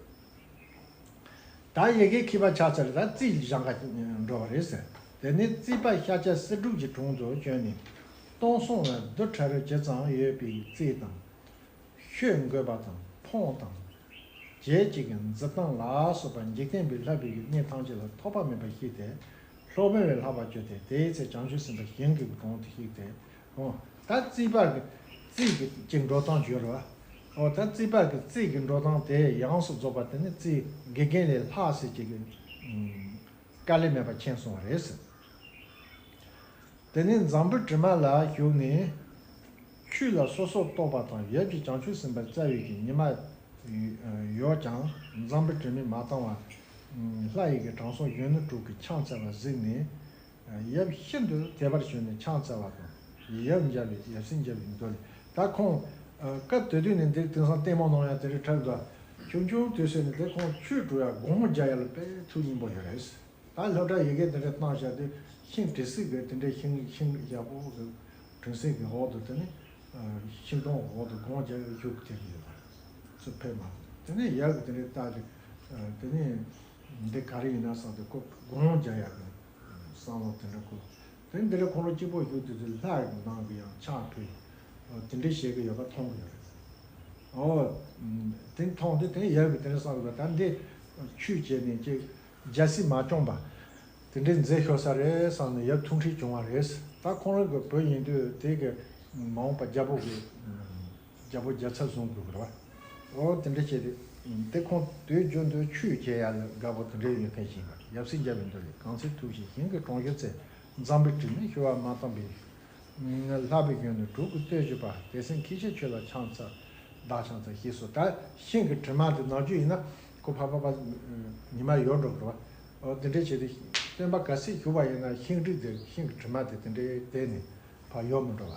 ད་ཡི་གེ་མཁས་པ་ཆགས་ཚར། ད་རྩིས་སྦྱང་ག་འགྲོ་བ་རེད་ཟེར། དེ་ནས་རྩིས་པ་ཤཱཀྱ་གསེར་ཕྲེང་གི་དྲུང་དུ་བྱོན་ནས། སྟོང་གསུམ་ལ་རྡུལ་ཕྲ་རབ་ཇི་ཙམ་ཡོད་པའི་རྩིས་དང་། ཤོད་འགོད་པ་དང་ཕོངས་དང་། བྱེད་ཅིག་གི་འཛིན་སྟངས་ལ་སོགས་པ་འཇིག་རྟེན་པའི་ལྷ་བུའི་གནས་ཐམས་ཅད་ལ་ཐོགས་པ་མེད་པར་ཤེས་ཏེ། སློབ་དཔོན་ལས་ལྷག་པར་གྱུར་ཏེ། དེའི་ཚེ་བྱང་ཆུབ་སེམས་དཔའ་ཞིང་གི་གྲོང་དུ་གཤེགས་ཏེ། འོ་ད་རྩིས་པ་གི་རྩིས་ཀྱི་ཅིག་འགྲོ་སྟངས་ཡོད་རེད་བ། འོ་ད་རྩིས་པ་གི་རྩིས་ཀྱི་འགྲོ་སྟངས་དེ་ཡོངས་སུ་རྫོགས་པ་དེ་ནི་རྩིས་དགེ་རྒན་ལས་ལྷག་ཟེར་ཅིག་གི་དཀའ་ལས་མེད་པ་མཁྱེན་སོང་བ་རེད་ཟེར། དེ་ནས་འཛམ་བུ་དྲི་མ་ལ་ཞུགས་ནས། ཆོས་ལ་སོ་སོར་རྟོག་པ་དང་ཡབ་ཀྱི་བྱང་ཆུབ་སེམས་དཔའ་རྩ་བའི་གི་ཉི་མ་ཡོད་ཀྱང་འཛམ་བུ་དྲི་མས་མ་བཏང་བར། ལྷ་ཡི་གི་དྲང་སྲོང་གཞོན་ནུ་དྲུག་གིས་ཕྱག་འཚལ་བ་གཟིགས་ནས། ཡབ་ཤིན་ཏུ་དད་པར་བྱོན་ནས་ཕྱག་འཚལ་བ་དང་། ཡབ་མཇལ་བས་ཡབ་སྲས་མཇལ་བའི་མདོ་ལས། ད་ཁོང་སྐབས་དེ་དུས་ནས་འདིར་དེང་སང་ལྟད་མོ་ནང་ཡང་དེ་རིགས་འཁྲབ་འདུག་ཆུང་ཆུང་དུས་ཚོད་ནས་དེ་ཁོང་ཆོས་སྒྲུབ་ཡ་སྒོམ་རྒྱག་ཡ་ལ་དཔེ་ཐུགས་སྙིང་པོ་ཡོད་རེད། ད་སློབ་གྲྭ་ཡི་གེ་དེ་འདྲ་བཏང་བཞག་དུས་ཤིང་དྲི་སིག་གི་དེ་འདྲའི་ཤིང་ཤིང་ཡག་པོ་ཟིག་དྲི་སིག་གི་འོག་ཏུ་དེ་ནི་ཤིང་སྡོང་འོག་ཏུ་སྒོམ་རྒྱག་ཡ་བཞུགས་དེ་ཡོད་པ་ཚུར་ཕེབས་མ་ཐུབ། དེ་ནས་ཡབ་ཀྱིས་དེ་འདྲའི་བལྟས་ཏེ་དེ་ནས་འདི་ག་རེ་ཡིན་ན་བསམ་སྟེ་ཁོ་སྒོམ་རྒྱག་ཡ་གི་བསམ་བློ་དེ་འདྲ་ཁོ། དེ་འདི་འདྲ་ཁོང་ཁྲོ་གཅིག་པོ་བཞུགས་དུས་ཚོད་ལྷ་ཡི་ནང་གི་ཡང་ཕྱག་ཕུལ། དེ་འདྲའི་བྱེད་ཀྱི་ཡོད་པ་མཐོང་གི་ཡོད་རེད། ཨོ། དེ་མཐོང་དུས་དེ་ཡབ་ཀྱིས་དེ་འདྲ་བསམ་གི་ད་འདི་ཆོས་བྱས་ནས་ཅིག་རྒྱལ་སྲིད་མ་སྐྱོང་པ། དེ་འདྲའི་མཛད་ཤོར་ས་རེད་བསམ་ནས་ཡབ་ཐུགས་ཁྲལ་བྱུང་བ་རེད། ད་ཁོང་རང་གི་བུ་ཡིན་དུས་དེ་གི་མ་འོངས་པ་རྒྱལ་པོ་གི་རྒྱལ་པོ་རྒྱལ་ཚབ་བཟུང་དགོས་ཀྱི་རེད་བ། འོ་དེ་འདྲ་བྱས་ཏེ། དེ་ཁོང་དུས་རྒྱུན་དུ་ཆོས་བྱེད་ཡ་ལ་དགའ་པོ་དེ་འདྲ་ཡོད་མཁན་ཞིག་ཡིན་པ་རེད། ཡབ་སྲས་མཇལ་བའི་མདོ་ལས། གང་ཚེ་ཐུགས་བཞེད་ཞིང་གི་གྲོང་ཁྱེར་ཚེ། འཛམ་བུའི་དྲི་མས་བསླུ་བ་མ་བཏང་བའི། ལྷ་བུའི་གཞོན་ནུ་དྲུག་གིས་བསྟོད་བྱས་པ། དེ་སེམས་མཁས་ཤིང་ཆོས་ལ་ཕྱག་འཚལ། བདག་ཕྱག་འཚལ་ཞེས་སོ། ད་ཤིང་གི་དྲི་མ་དེ་ནམ་རྒྱུན་ཡིན་ན་ཁོ་ཕར་ཕར་ཕར་ཉི་མ་ཡོལ་འགྲོ་གི་རེད་བ། འོ་དེ་འདྲ་བྱས་ཏེ་སྟོན་པ་ག་ཚོད་བཞུགས་པ་ཡིན་ན་ཤིང་རིགས་དེ་ཤིང་གི་དྲི་མ་དེ་དེ་འདྲའི་བསྡད་ནས་ཕར་ཡོལ་མི་འགྲོ་བ།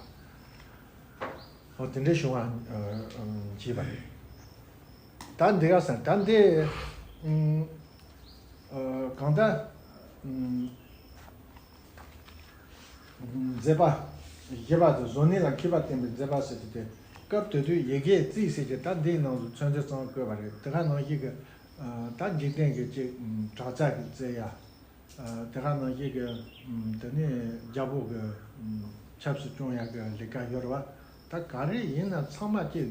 འོ་དེ་འདྲའི་བྱུང་བ་བྱས་པ་རེད། ད་འདི་ག་ཟེར་ད་འདི་གང་ལྟར། མཛད་པ་བཞི་པ་དེ་བཟོ་གནས་ལ་མཁས་པ་བསྟན་པའི་མཛད་པ་ཟེར་དུས་དེ་སྐབས་དེ་དུས་ཡི་གེའི་རྩིས་ཟེར་གྱི་ད་འདིའི་ནང་དུ་མཚོན་དོན་ཙམ་བཀོད་པ་རེད། དེ་ག་ནང་བཞིན་གྱི་ད་འཇིག་རྟེན་གྱི་ཅིག་བྲག་རྩ་གི་རྩི་ཡ། དེ་ག་ནང་བཞིན་གྱི་དེ་ནས་རྒྱལ་པོ་གི་ཆབ་སྲིད་སྐྱོང་ཡ་གི་ལས་ཀ་ཡོད་རེད་བ། ད་ག་རེ་ཡིན་ན་ཚང་མ་ཅིག་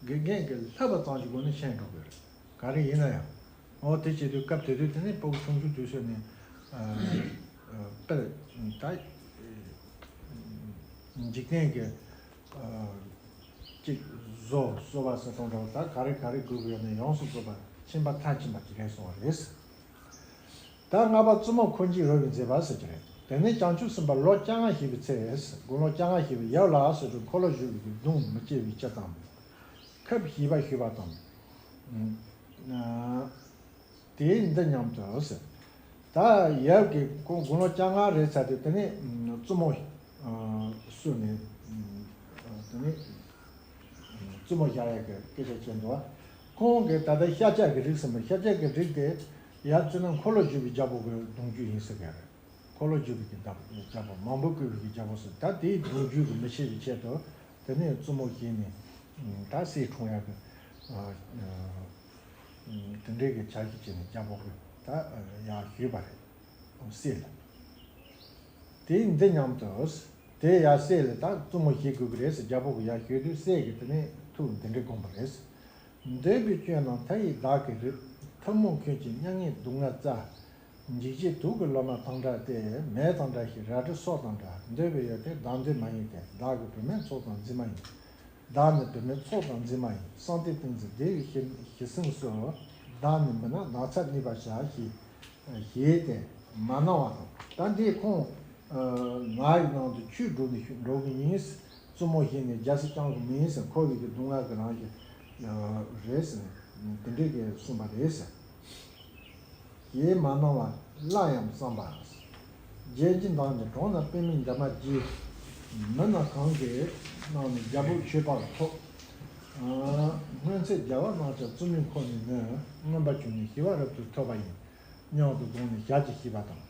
དགེ་རྒན་གྱི་བསླབ་པ་ཙམ་གྱི་སྒོ་ནས་ཤེས་འགྲོ་གི་རེད། ག་རེ་ཡིན་ན་ཡང་། འོ་དེ་བྱེད་དུས་སྐབས་དེ་དུས་དེ་ནས་སྤུ་གུ་ཆུང་ཆུང་དུས་ཚོད་ནས་དཔེར་ད་འཇིག་རྟེན་གྱི་ཅིག་བཟོ་གསོ་བ་ཟེར་སྟངས་འདྲ་བོ་ད་ག་རེ་ག་རེ་དགོས་ཀྱི་ཡོད་ན་ཡོངས་སུ་རྫོགས་པ་མཁྱེན་པ་མཐར་ཕྱིན་པ་ཅིག་རེད་སོང་བ་རེད། ད་ལྔ་པ་བཙུན་མོ་འཁོར་འཇིག་རོལ་པའི་མཛད་པ་ཟེར་གྱི་རེད། དེ་ནས་བྱང་ཆུབ་སེམས་དཔའ་ལོ་བཅོ་ལྔ་བཞེས་པའི་ཚེ། དགུང་ལོ་བཅོ་ལྔ་བཞེས་པའི་ཡབ་ལ་སོགས་པའི་འཁོར་ལོ་བཞུགས་པའི་གདུང་མི་སྐྱེ་བའི་སྤྱི་དང་། ཁབ་བཞེས་པ་ཞུས་པ་དང་། དེའི་འདི་སྙམ་དུ་ཟེར། ད་ཡབ་ཀྱི་ཁོང་དགུང་ལོ་བཅོ་ལྔ་རེད་ཚར་དུས་དེ་ནས་བཙུན་མོ་བསུས་ནས་དེ་ནས་བཙུན་མོ་བཞག་ཡག་གི་སྐད་ཆ་བཤད་འདུག་ཁོང་གིས་ད་ལྟ་ཤཱཀྱ་གི་རིགས་ཟེར་མོད། ཤཱཀྱ་གི་རིགས་དེ་ཡར་བརྩིས་ན་འཁོར་ལོ་བཞུགས་པའི་རྒྱལ་པོ་གི་གདུང་རྒྱུད་ཡིན་ཟེར་གི་རེད། འཁོར་ལོ་བསྒྱུར་བའི་གི་རྒྱལ་པོ། མང་པོས་བསྐོར་བའི་གི་རྒྱལ་པོ་ཟེར། ད་དེའི་གདུང་རྒྱུད་ཀྱི་མི་ཕྱེད་པའི་ཆེད་དུ་དེ་ནས་བཙུན་མོ་བཞེས་ནས་ད་སྲས་འཁྲུངས་ཡག་གི་དེ་འདྲའི་གི་བྱ་ཞིག་བྱས་ནས་རྒྱལ་པོ་གི་ད་ཡར་ཞུས་པ་རེད། སྲས་ལ། དེའི་འདི་སྙམ་དུ། དེ་ཡར་སྲས་ལ་ད་བཙུན་མོ་བཞེས་དགོས་ཀྱི་རེད་ཟེར་རྒྱལ་པོ་གི་ཡར་ཞུས་དུས་སྲས་ཀྱིས་དེ་ནས་ཐུགས་འདི་འདྲའི་དགོངས་པ་རེད། འདོད་པའི་སྐྱོན་རྣམས་མཐའ་ཡས་བདག་གིས་རིག་ཐུན་མོང་ཁྱོད་ཀྱི་མྱ་ངན་སྡུག་བསྔལ་རྩ། འཇིགས་བྱེད་དུག་གི་ལོ་མ་དང་འདྲ་སྟེ། མེ་དང་འདྲ་ཞིང་རལ་གྲི་སོགས་དང་འདྲ། འདོད་པའི་ཡོན་ཏན་བདག་འདོད་མ་ཡིན་ཏེ། བདག་གི་བུད་མེད་ཚོགས་དང་འཛིན་མ་ཡིན། བདག་ནི་བུད་མེད་ཚོགས་དང་འཛིན་མ་ཡིན། གསང་བསྟོད་ཏིང་འཛིན་བདེ་བའི་ཞི་ཞི་སེམས་སུ། བདག་ནི་མི་སྣང་ནགས་ཚལ་གནས་པར་བྱ་ཞེས་ཞེས་ཏེ་མ་སྣང་བ་དང་། ད་འདི་ཁོང་ང་ཡི་ནང་དུ་ཆོས་སྒྲུབ་ནས་འགྲོ་གི་ཡིན། བཙུན་མོ་བཞེས་ནས་རྒྱལ་སྲིད་བསྐྱང་གི་མིན་ཟེར། འཁོར་བའི་གི་སྡུག་བསྔལ་གྱི་རང་བཞིན་རེད་ཟེར་ནས་དེ་འདྲས་ཀྱི་གསུངས་པ་རེད་ཟེར། ཞེས་མ་སྣང་བ་སླར་ཡང་བསམ་པ། རྒྱལ་བྱེད་མདངས་ཀྱི་གྲོང་ན་པདྨའི་འདབ་མ་རྒྱས། མི་སྣ་གང་གི་ནང་ནས་རྒྱལ་པོ་མཆོད་པར་ཐོབ། སྔོན་ཚེ་རྒྱལ་བ་རྣམས་ཀྱང་བཙུན་མོའི་འཁོར་ནས་ནི། མངོན་པར་བྱུང་ནས་ཞི་བ་རབ་ཏུ་ཐོབ་པ་ཡིན་སྙམ་དུ་དགོངས་ནས་ཞལ་གྱིས་བཞེས་པ་དང་།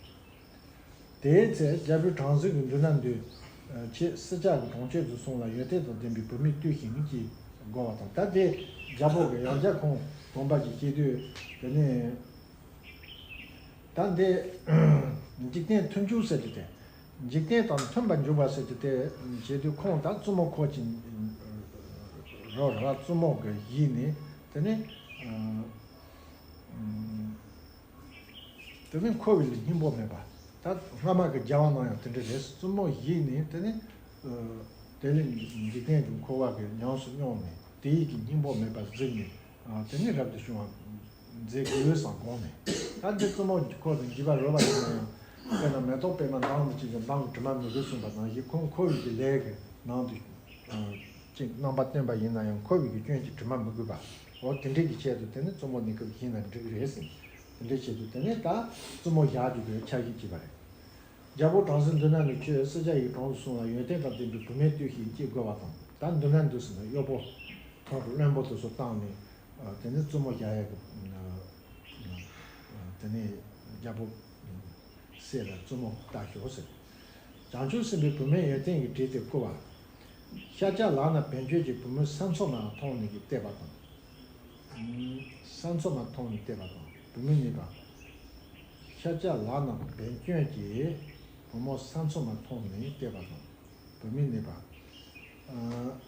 དེའི་ཚེ་རྒྱལ་པོས་དྲང་སྲོང་གི་མདུན་ན་འདུས། ཁྱེད་སྲིད་ཆགས་ཀྱི་གྲོང་ཁྱེར་དུ་སོང་ལ་ཡོན་ཏན་དང་ལྡན་པའི་བུད་མེད་ལྟོས་ཤིག་ཅེས་བསྒོ་བ་དང་། ད་དེ་རྒྱལ་པོ་གི་ཡང་བསྐྱར་ཁོང་དགོངས་པ་ཅིག་བཞེས་དུས་དེ་ནས། ད་འདི་འཇིག་རྟེན་མཐུན་འཇུག་ཟེར་གྱི་དེ། འཇིག་རྟེན་དང་མཐུན་པར་འཇུག་པ་ཟེར་གྱི་དེ་བྱེད་དུས་ཁོང་ད་བཙུན་མོ་འཁོར་གྱི་རོ་ར་བཙུན་མོ་གི་གཞི་ནས་དེ་ནས་དེ་ནས་འཁོར་བའི་ལས་སྙིང་པོ་མེད་པ། ད་སྔ་མ་གི་རྒྱལ་བ་རྣམས་ཡང་དེ་འདྲ་རེད། བཙུན་མོ་གཞི་ནས་དེ་ནས་དེ་ལས་འཇིག་རྟེན་གྱི་འཁོར་བ་གི་ཉམས་སུ་མྱོང་ནས་དེའི་གི་སྙིང་པོ་མེད་པ་གཟིགས་ནས། དེ་ནས་རབ་ཏུ་བྱུང་བ་མཛད་དགོས་བསམ་དགོངས་ནས། ད་འདི་བཙུན་མོ་འཁོར་དང་བརྒྱུད་པ་རོལ་པ་ཡིན་ན་ཡང་། དཔེར་ན་མེ་ཏོག་པདྨ་མདངས་དང་བཅས་ཀྱང་མདངས་ཀྱི་དྲི་མ་མི་དགོས་གསུངས་པ་ནང་བཞིན། ཁོང་འཁོར་བའི་གི་ལས་ཀྱི་ནང་དུ་ཅིག་རྣམ་པ་བསྟན་པ་ཡིན་ན་ཡང་། འཁོར་བའི་གི་སྐྱོན་གྱི་དྲི་མ་མི་དགོས་པ། འོ་དེ་འདྲའི་གི་ཆེད་དུ་དེ་ནི་བཙུན་མོ་གནས་སྐབས་བཞེས་ན་འགྲིག་གི་རེད་ཟེར། དེ་འདྲའི་ཆེད་དུ་དེ་ནས་ད་བཙུན་མོ་བཞག་རྒྱུ་གི་འཆར་གཞི་བྱས་པ་རེད། རྒྱལ་པོ་དྲང་སྲོང་མདུན་ན་ནི། ཁྱོད་སྲིད་ཆགས་ཀྱི་གྲོང་དུ་སོང་ལ་ཡོན་ཏན་དང་ལྡན་པའི་བུད་མེད་ལྟོས་ཤིག་ཅེས་བསྒོ་བ་དང་། ད་མདུན་ན་འདུག་ཟེར་ན་གཡོག་པོ་ཁོང་གི་བློན་པོ་དེ་ཚོ་བཏང་ནས། དེ་ནས་བཙུན་མོ་བཞག་ཡས་ཀྱི་དེ་ནས་རྒྱལ་པོ་སྲས་ལ་བཙུན་མོ་ལྟ་ཤོག་ཟེར། བྱང་ཆུབ་སེམས་དཔའི་བུད་མེད་ཡོན་ཏན་གྱིས་བྲིས་ཏེ་བསྐུར་བ། ཤཱཀྱ་ལག་ན་བེང་ཅོན་གྱིས་བུ་མོ་ས་མཚོ་མ་མཐོང་ནས་ཀྱིས་བལྟས་པ་དང་། ས་མཚོ་མ་མཐོང་ནས་བལྟས་པ་དང་། བུད་མེད་གཉིས་པ། ཤཱཀྱ་ལག་ན་བེང་ཅོན་གྱིས་བུ་མོ་ས་མཚོ་མ་མཐོང་ནས་བལྟས་པ་དང་། བུད་མེད་གཉིས་པ།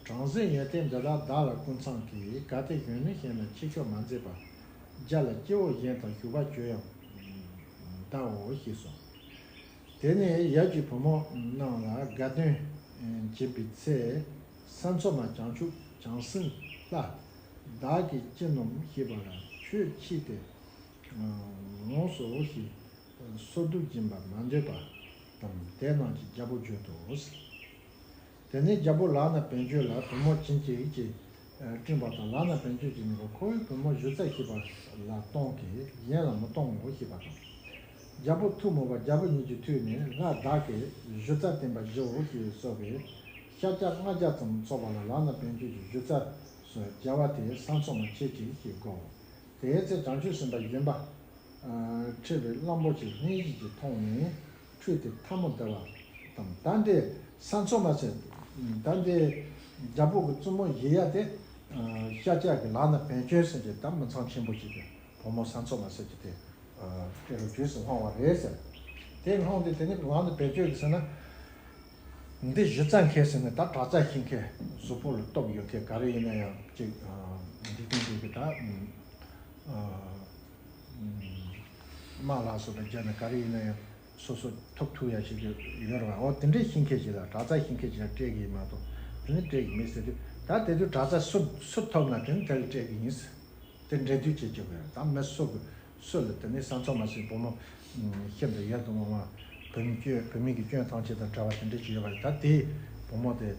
དྲང་སྲོང་ཡོན་ཏན་འདི་དག་བདག་ལ་ཀུན་ཚང་གིས། གལ་ཏེ་གཞོན་ནུ་གཞན་ལ་ཁྱེད་ཤོག་མ་མཛད་པ། རྒྱ་ལ་སྐྱེ་བོ་གཞན་དང་ཞུགས་པ་གྱུར་ཡང་གདའོ་ཞེས་གསུངས། དེ་ནས་ཡབ་ཀྱིས་བུ་མོ་རྣམས་ལ་དགའ་སྟོན་བྱིན་པའི་ཚེ། ས་མཚོ་མ་བྱང་ཆུབ་བྱང་སེམས་ལྷ། བདག་གིས་ཅི་ནོམ་ཤེས་པ་ལ་ཁྱོད་མཆིས་ཏེ་ལོངས་སོ་ཞེས་སོར་གདུབ་སྦྱིན་པ་མ་འདོད་པ་དང་། དེ་རྣམས་ཀྱིས་རྒྱལ་པོ་བརྗོད་དོ། དེ་ནས་རྒྱལ་པོ་ལག་ན་བེང་ཅོན་ལ་བུ་མོ་བྱིན་ཅིག་ཅེས་སྤྲིངས་པ་དང་། ལག་ན་བེང་ཅོན་གྱིས་ནི་ཁོ་བོའི་བུ་མོ་བཞུ་རྩལ་ཤེས་པ་ལ་གཏོང་གི། གཞན་ལ་མི་གཏོང་ངོ་ཞེས་པ་དང་། རྒྱལ་པོ་ཐུགས་མོས་པར་རྒྱལ་པོ་ཉིད་ཀྱི་ཐུགས་ནས་ལྷ་བདག་གིས་བཞུ་རྩལ་བསྟན་པར་བགྱིའོ་ཞེས་གསོལ་བས། ཤཱཀྱ་ལྔ་བརྒྱ་ཙམ་ཚོགས་པ་ལ་ལག་ན་བེང་ཅོན་གྱིས་བཞུ་རྩལ་སོགས་བྱ་བ་དེ་ས་མཚོ་མ་བྱེད་ཅིག་ཅེས་བསྒོའོ། དེའི་ཚེ་བྱང་ཆུབ་སེམས་དཔའ་གཞོན་པ། ཁྲིད་པའི་གླང་པོ་ཆེ་ལྷན་ཅིག་གིས་མཐོང་ནས་ཁྲོས་ཏེ་ཐལ་མོ་བརྡབས་པ་དང་། ད་འདི་ས་མཚོ་མ་ཟེར། ད་འདི་རྒྱལ་པོ་གི་བཙུན་མོ་བཞེས་ཡ་དེ། ཤཱཀྱ་གི་ལག་ན་བེང་ཅོན་ཟེར་གྱི་ད་མི་ཚང་ཆེན་པོ་ཞིག་གི་བུ་མོ་ས་མཚོ་མ་ཟེར་གྱི་དེ་སྤྲད་རོགས་བྱོས་ཟེར་འཕངས་པ་རེད་ཟེར། དེ་འཕངས་ཏེ་དེ་ནི་ལག་ན་བེང་ཅོན་གྱིས་ཟེར་ན། འདི་བཞུ་རྩལ་མཁན་ཟེར་ནས་ད་དྲག་རྩལ་ཤེས་མཁན། གཟུགས་པོ་ལ་སྟོབས་ཡོད་མཁན། ག་རེ་ཡིན་ན་ཡང་ཅིག་འཇིག་རྟེན་འདི་གི་ད་དམག་ལ་སོགས་པ་བརྒྱབ་ནས་ག་རེ་ཡིན་ན་ཡང་སོ་སོ་ཐོབ་ཐུབ་ཡ་ཞིག་ཡོད་རེད་བ། འོ་དེ་འདྲའི་ཤེས་མཁན་ཞིག་ལ། དྲག་རྩལ་ཤེས་མཁན་ཞིག་ལ་སྤྲད་ཀྱི་ཡིན་མ་གཏོགས་དེ་ནི་སྤྲད་ཀྱི་མེད་ཟེར་དུས། ད་དེ་དུས་དྲག་རྩལ་སུ་སུ་ཐོབ་ན་དེ་ནི་དེ་ལ་སྤྲད་ཀྱི་ཡིན་ཟེར། དེ་འགྲན་བསྡུར་བྱེད་ཀྱི་ཡོད། ད་མི་སུ་གི་སུ་ལ་དེ་ནས་ས་མཚོ་མ་ཟེར་བུ་མོ་ཤིན་ཏུ་ཡིད་དུ་འོང་བ། བུ་མོ་སྐྱོན་བུད་མེད་ཀྱི་སྐྱོན་ཐམས་ཅད་དང་བྲལ་བ་དེ་འདྲ་ཅིག་ཡོད་པ་རེད། ད་དེའི་བུ་མོ་དེ་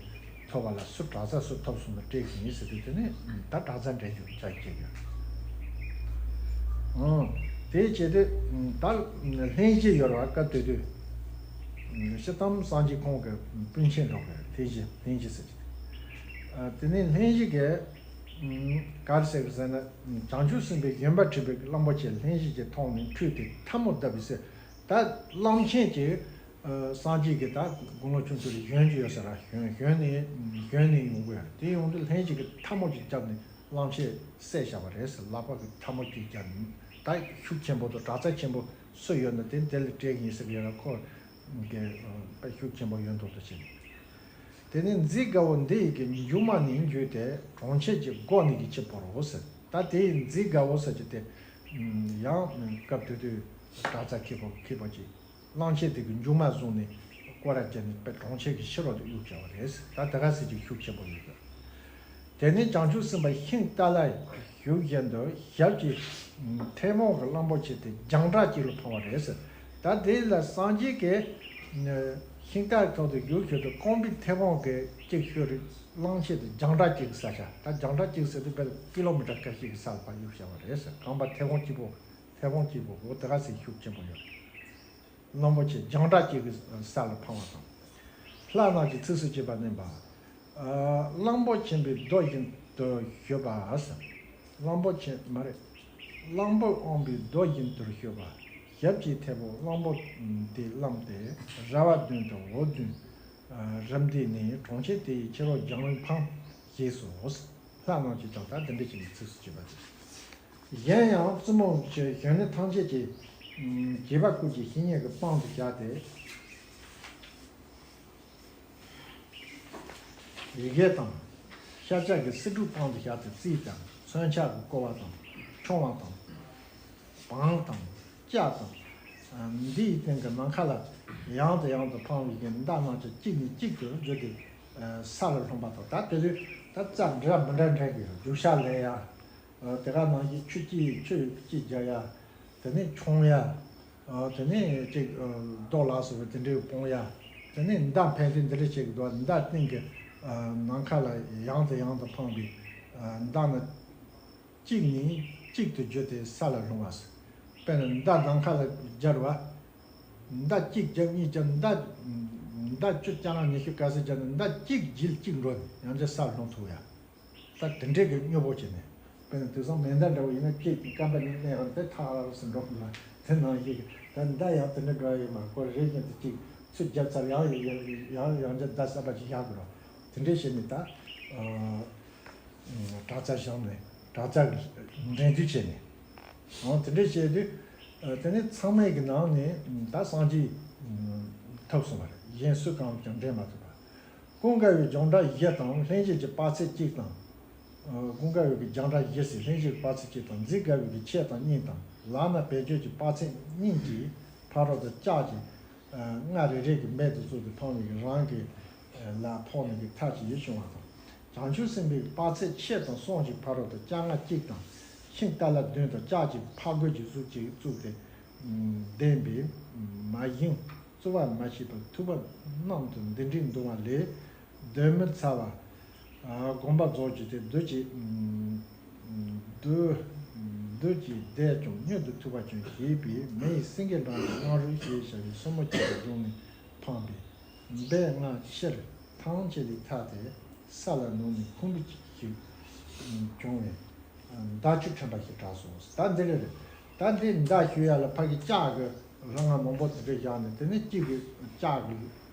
ཐོབ་པ་ལ་སུ་དྲག་རྩལ་སུ་ཐོབ་སོང་ན་སྤྲད་ཀྱི་ཡིན་ཟེར་དུས། དེ་ནས་ད་དྲག་རྩལ་འགྲན་རྒྱུ་ཆ་བྱེད་ཀྱི་ཡོད། ཨང་། དེ་བྱེད་དུས་ད་ལྷན་སྐྱེས་ཡོད་རེད་བ། སྐབས་དེ་དུས་ཤི་ཏམ་སངས་རྒྱས་ཁོང་གི་སྤུན་མཆེད་འགྲོ་གི་ལྷན་སྐྱེས་ལྷན་སྐྱེས་ཟེར་གྱི། དེ་ནས་ལྷན་སྐྱེས་ཀྱི། ག་རེ་ཟེར་གི་ཟེར་ན། བྱང་ཆུབ་སེམས་དཔའི་བཞོན་པ་ཁྲིད་པའི་གླང་པོ་ཆེ་ལྷན་སྐྱེས་ཀྱིས་མཐོང་ནས་ཁྲོས་ཏེ་ཐལ་མོ་བརྡབས་པའི་ཚེ། ད་གླང་ཆེན་གྱིས་སངས་རྒྱས་ཀྱི་ད་དགུང་ལོ་ཆུང་ཆུང་རེད། བཞོན་གྱི་ཡོད་ས་ར། བཞོན་བཞོན་ནས་བཞོན་ནས་ཡོང་གི་ཡོད་རེད། དེ་ཡོང་དུས་ལྷན་སྐྱེས་ཀྱིས་ཐལ་མོ་ཅིག་བརྒྱབ་ནས་གླང་ཆེན་བསད་བཞག་པ་རེད་ཟེར། ལག་པ་གི་ཐལ་མོ་ཅིག་བརྒྱབ་ནས། ད་ཤུགས་ཆེན་པོ་དང་དྲག་རྩལ་ཆེན་པོ་སུ་ཡོད་ན་དེ་དེ་ལ་སྤྲད་ཀྱི་ཡིན་ཟེར་གི་ཡོད་ར། ཁོ་གི་དཔེ་ཤུགས་ཆེན་པོ་ཡོད་མདོག་ཏུ་བྱས་ནས། དེ་ནས་མཛེས་དགའ་བོ་འདི་ཡི་གི་མཇུག་མ་ནས་འགྱུར་ཏེ་གྲོང་ཁྱེར་གྱི་སྒོ་ནས་ཀྱི་ཕྱིར་བོར་རོ་ཟེར། ད་དེ་ཡི་མཛེས་དགའ་བོ་ཟེར་གྱི་དེ་ཡང་སྐབས་དེ་དུས་ དྲག་རྩལ་མཁས་པོ་མཁས་པོ་ཅིག་གླང་ཆེན་དེ་གི་མཇུག་མ་བཟུང་ནས་སྐོར་ར་བརྒྱབ་ནས་དཔེ་གྲོང་ཁྱེར་གྱི་ཕྱི་རོལ་དུ་གཡུགས་བྱས་པ་རེད། ད་དེ་ག་ཟེར་གྱི་ཤུགས་ཆེན་པོ་ཡོད་གི། དེ་ནས་བྱང་ཆུབ་སེམས་དཔའ་ཤིང་རྟ་ལ་བཞུགས་བཞིན་དུ་ཞབས་ཀྱི་མཐེ་བོང་གི་གླང་པོ་ཆེ་དེ་རྒྱང་གྲགས་གཅིག་ལ་འཕངས་པ་རེད་ཟེར། ད་དེ་ལ་སངས་རྒྱས་ཀྱིས་ཤིང་རྟ་ཐོག་ཏུ་བཞུགས་བཞིན་དུ་རྐང་པའི་མཐེ་བོང་གིས་གཅིག་ཤོར་རེ་གླང་ཆེན་དེ་རྒྱང་གྲགས་གཅིག་གི་ས་ཆ། ད་རྒྱང་གྲགས་གཅིག་ཟེར་དུས་དཔེ་ཀི་ལོ་མི་ཊར་ཁ་ཤས་ཀྱི་ས་ལ་ཕར་གཡུགས་བཞག་པ་རེད་ཟེར། རྐང་པ་མཐེ་བོང་གཅིག་པོ། མཐེ་བོང་གཅིག་པོ་འོ་དེ་ག་ཟེར་ཤུགས་ཆེན་པོ་ཡོད། གླང་པོ་ཆེ་རྒྱང་གྲགས་གཅིག་གི་ས་ལ་འཕངས་པ་དང་། ལྷ་རྣམས་ཀྱིས་ཚིགས་སུ་བཅད་པ་བསྣན་པ། གླང་པོ་ཆེན་པོའི་རྡོ་བཞིན་དུ་བཞུགས་པ། གླང་པོ་ཆེ་མ་རེད། གླང་པོ་དབང་པོའི་རྡོ་བཞིན་དུ་བཞུགས་པ། ཞབས་ཀྱི་མཐེ་བོང་གླང་པོ་དེ་བླངས་ཏེ་ར་བ་བདུན་དང་འོག་བདུན། རིམ་བསྡུས་ནས་གྲོང་ཁྱེར་དེའི་ཕྱི་རོལ་རྒྱང་རིང་འཕངས་ཞེས་སོ། ལྷ་རྣམས་ཀྱིས་ཀྱང་ད་དེ་འདྲ་བྱས་ནས་ཚིགས་སུ་བཅད་པ་སྟེ། གཞན་ཡང་བཙུན་མོ་གཞོན་ནུ་ཐམས་ཅད་ཀྱིས་བྱིས་པ་ཀུན་གྱི་བཤེས་གཉེན་གྱི་པང་དུ་བཞག་སྟེ། ཡི་གེ་དང་། ཤཱཀྱ་གི་སྲིད་སྒྲུབ་པང་དུ་བཞག་སྟེ་རྩིས་དང་མཚོན་ཆ་གིས་བསྐོར་བ་དང་མཆོང་བ་དང་། བང་དང་། ལྕགས་དང་། འདིའི་སྟེང་གི་ནམ་མཁའ་ལ་ཡང་དང་ཡང་དུ་འཕངས་པའི་མདའ་རྣམས་ཀྱང་གཅིག་ནས་གཅིག་ཏུ་བརྗོད་དེ་ས་ལ་ལྷུང་པ་དང་། ད་དེ་དུས་ད་རྩལ་འདྲ་མི་འདྲ་འགྲན་གྱི་རྒྱུག་ཤར་ལེན་ཡ། དེ་ག་ནང་བཞིན་ཆུ་སྐྱེས་ཆུ་སྐྱེས་རྒྱག་ཡ། དེ་ནས་མཆོང་ཡ། དེ་ནས་ཅིག་རྡོ་ལ་སོགས་པའི་དེ་འདྲའི་སྤུངས་ཡ། དེ་ནས་མདའ་འཕེན་དུས་འདི་འདྲ་བྱེད་ཀྱི་འདུག་མདའ་སྟེང་གི་ནམ་མཁའ་ལ་ཡང་དང་ཡང་དུ་འཕངས་པའི་མདའ་ནི་གཅིག་ནས་གཅིག་ཏུ་བརྗོད་དེ་ས་ལ་ལྷུང་བ། དཔེར་ན་མདའ་ནམ་མཁའ་ལ་སྦྱར་བ། མདའ་གཅིག་རྒྱབ་གཉིས་རྒྱབ་མདའ། མདའ་བཅུ་རྐྱང་རྐྱང་ཉི་ཤུ་ག་ཚོད་རྒྱབ་ན་མདའ་གཅིག་རྗེས་གཅིག་འགྲོ་ནས་ཡང་བསྐྱར་ས་ལ་ལྷུང་ཐུབ་ཡ། ད་དེ་འདྲའི་གི་སྨྱོ་པོ་བྱས་ནས། དཔེར་ན་དེང་སང་མེ་མདའ་འདྲ་བོ་ཡིན་ན་ཁྱེད་ཀྱི་རྐང་པ་ནས་མནན་ཡང་དེ་ཐག་ལ་སུ་འགྲོ་གི་ལ། དེ་ནང་བཞིན་གྱི་ད་མདའ་ཡང་དེ་འདྲ་འགྲོ་ཡ་ཡོད་མ་རེད། ཁོ་རེ་བཞིན་དུ་གཅིག་ཚུར་རྒྱབ་ཚར་ཡང་ཡང་ཡང་ཡང་བསྐྱར་མདའ་གསར་པ་ཅིག་བཞག་དགོས་ར། དེ་འདྲའི་བྱས་ནས་ད་དྲག་རྩལ་བཞག་ནས་དྲག་རྩལ་གྱི་འགྲན་བསྡུར་བྱས་ནས། འོ་དེ་འདྲའི་བྱས་དུས། དེ་ནས་ཚང་མའི་གི་ནང་ནས་ད་སངས་རྒྱས་ཐོབ་སོང་བ་རེད། གཞན་སུ་གང་ཀྱང་འགྲན་མ་ཐུབ་པ། ཀུན་དགའ་བོའི་རྒྱང་གྲགས་བཞི་དང་ལྷན་སྐྱེས་ཀྱི་དཔག་ཚད་གཅིག་དང་། ཀུན་དགའ་བོའི་གི་རྒྱང་གྲགས་བཞི་ཟེར་ལྷན་སྐྱེས་ཀྱི་དཔག་ཚད་གཅིག་དང་། མཛེས་དགའ་བོའི་གི་ཕྱེད་དང་གཉིས་དང་། ལག་ན་བེད་སྤྱོད་ཀྱི་དཔག་ཚད་གཉིས་ཀྱིས་ཕ་རོལ་ཏུ་ལྕགས་ཀྱི་རྔ་རེ་རེ་གི་སྦལ་དུ་བཙུགས་ཏེ་འཕངས་པའི་གི་རང་གི་ལ་ཕོག་ནས་གི་མཐའ་ཅིག་ཡིད་བྱུང་བ་དང་། བྱང་ཆུབ་སེམས་དཔའི་དཔག་ཚད་ཕྱེད་དང་གསུམ་གྱིས་ཕ་རོལ་ཏུ་ལྕགས་རྔ་གཅིག་དང་། ཤིང་རྟ་ལ་བདུན་དང་ལྕགས་ཀྱི་ཕག་རྒོད་ཀྱི་གཟུགས་ཀྱིས་བཙུགས་ཏེ། ལྡན་པའི་མ་བཞེངས་རྩོལ་བ་མ་བྱས་པར་ཐུབ་པ་རྣམས་དང་འདི་འདྲའི་འདུ་བ་ལས། གདོན་མི་ཚ་བ། སྒོམ་པ་རྫོགས་བྱེད་དེ་བདུད་ཀྱི། བདུད། བདུད་ཀྱི་སྡེ་ཀྱང་མྱུར་དུ་ཐུལ་བར་བྱོན་ཞེས་པའི་མི་ཡི་སེང་གེ་འདྲ་བའི་གླང་རུས་ཞེས་བྱ་བའི་སོར་མོ་གཅིག་གི་གདོང་ནས་འཕངས་པའི་སྦལ་ལྔ་ཕྱིར་ཐང་ཆད་དེ་ཐར་ཏེ་ས་ལ་ནུབ་ནས་ཁུང་བུ་གཅིག་བྱུང་བའི་མདའ་ཆུ་ཕྲན་པ་ཞིག་གྲགས་སོ། ད་འདི་རེད། ད་འདི་མདའ་གཞུ་ཡ་ལ་ཕ་གི་ལྕགས་ཀྱི་ལྷ་རྔ་མང་པོ་དེ་འདྲ་བཞག་ནས། དེ་ནས་གཅིག་གི་ལྕགས་ཀྱི་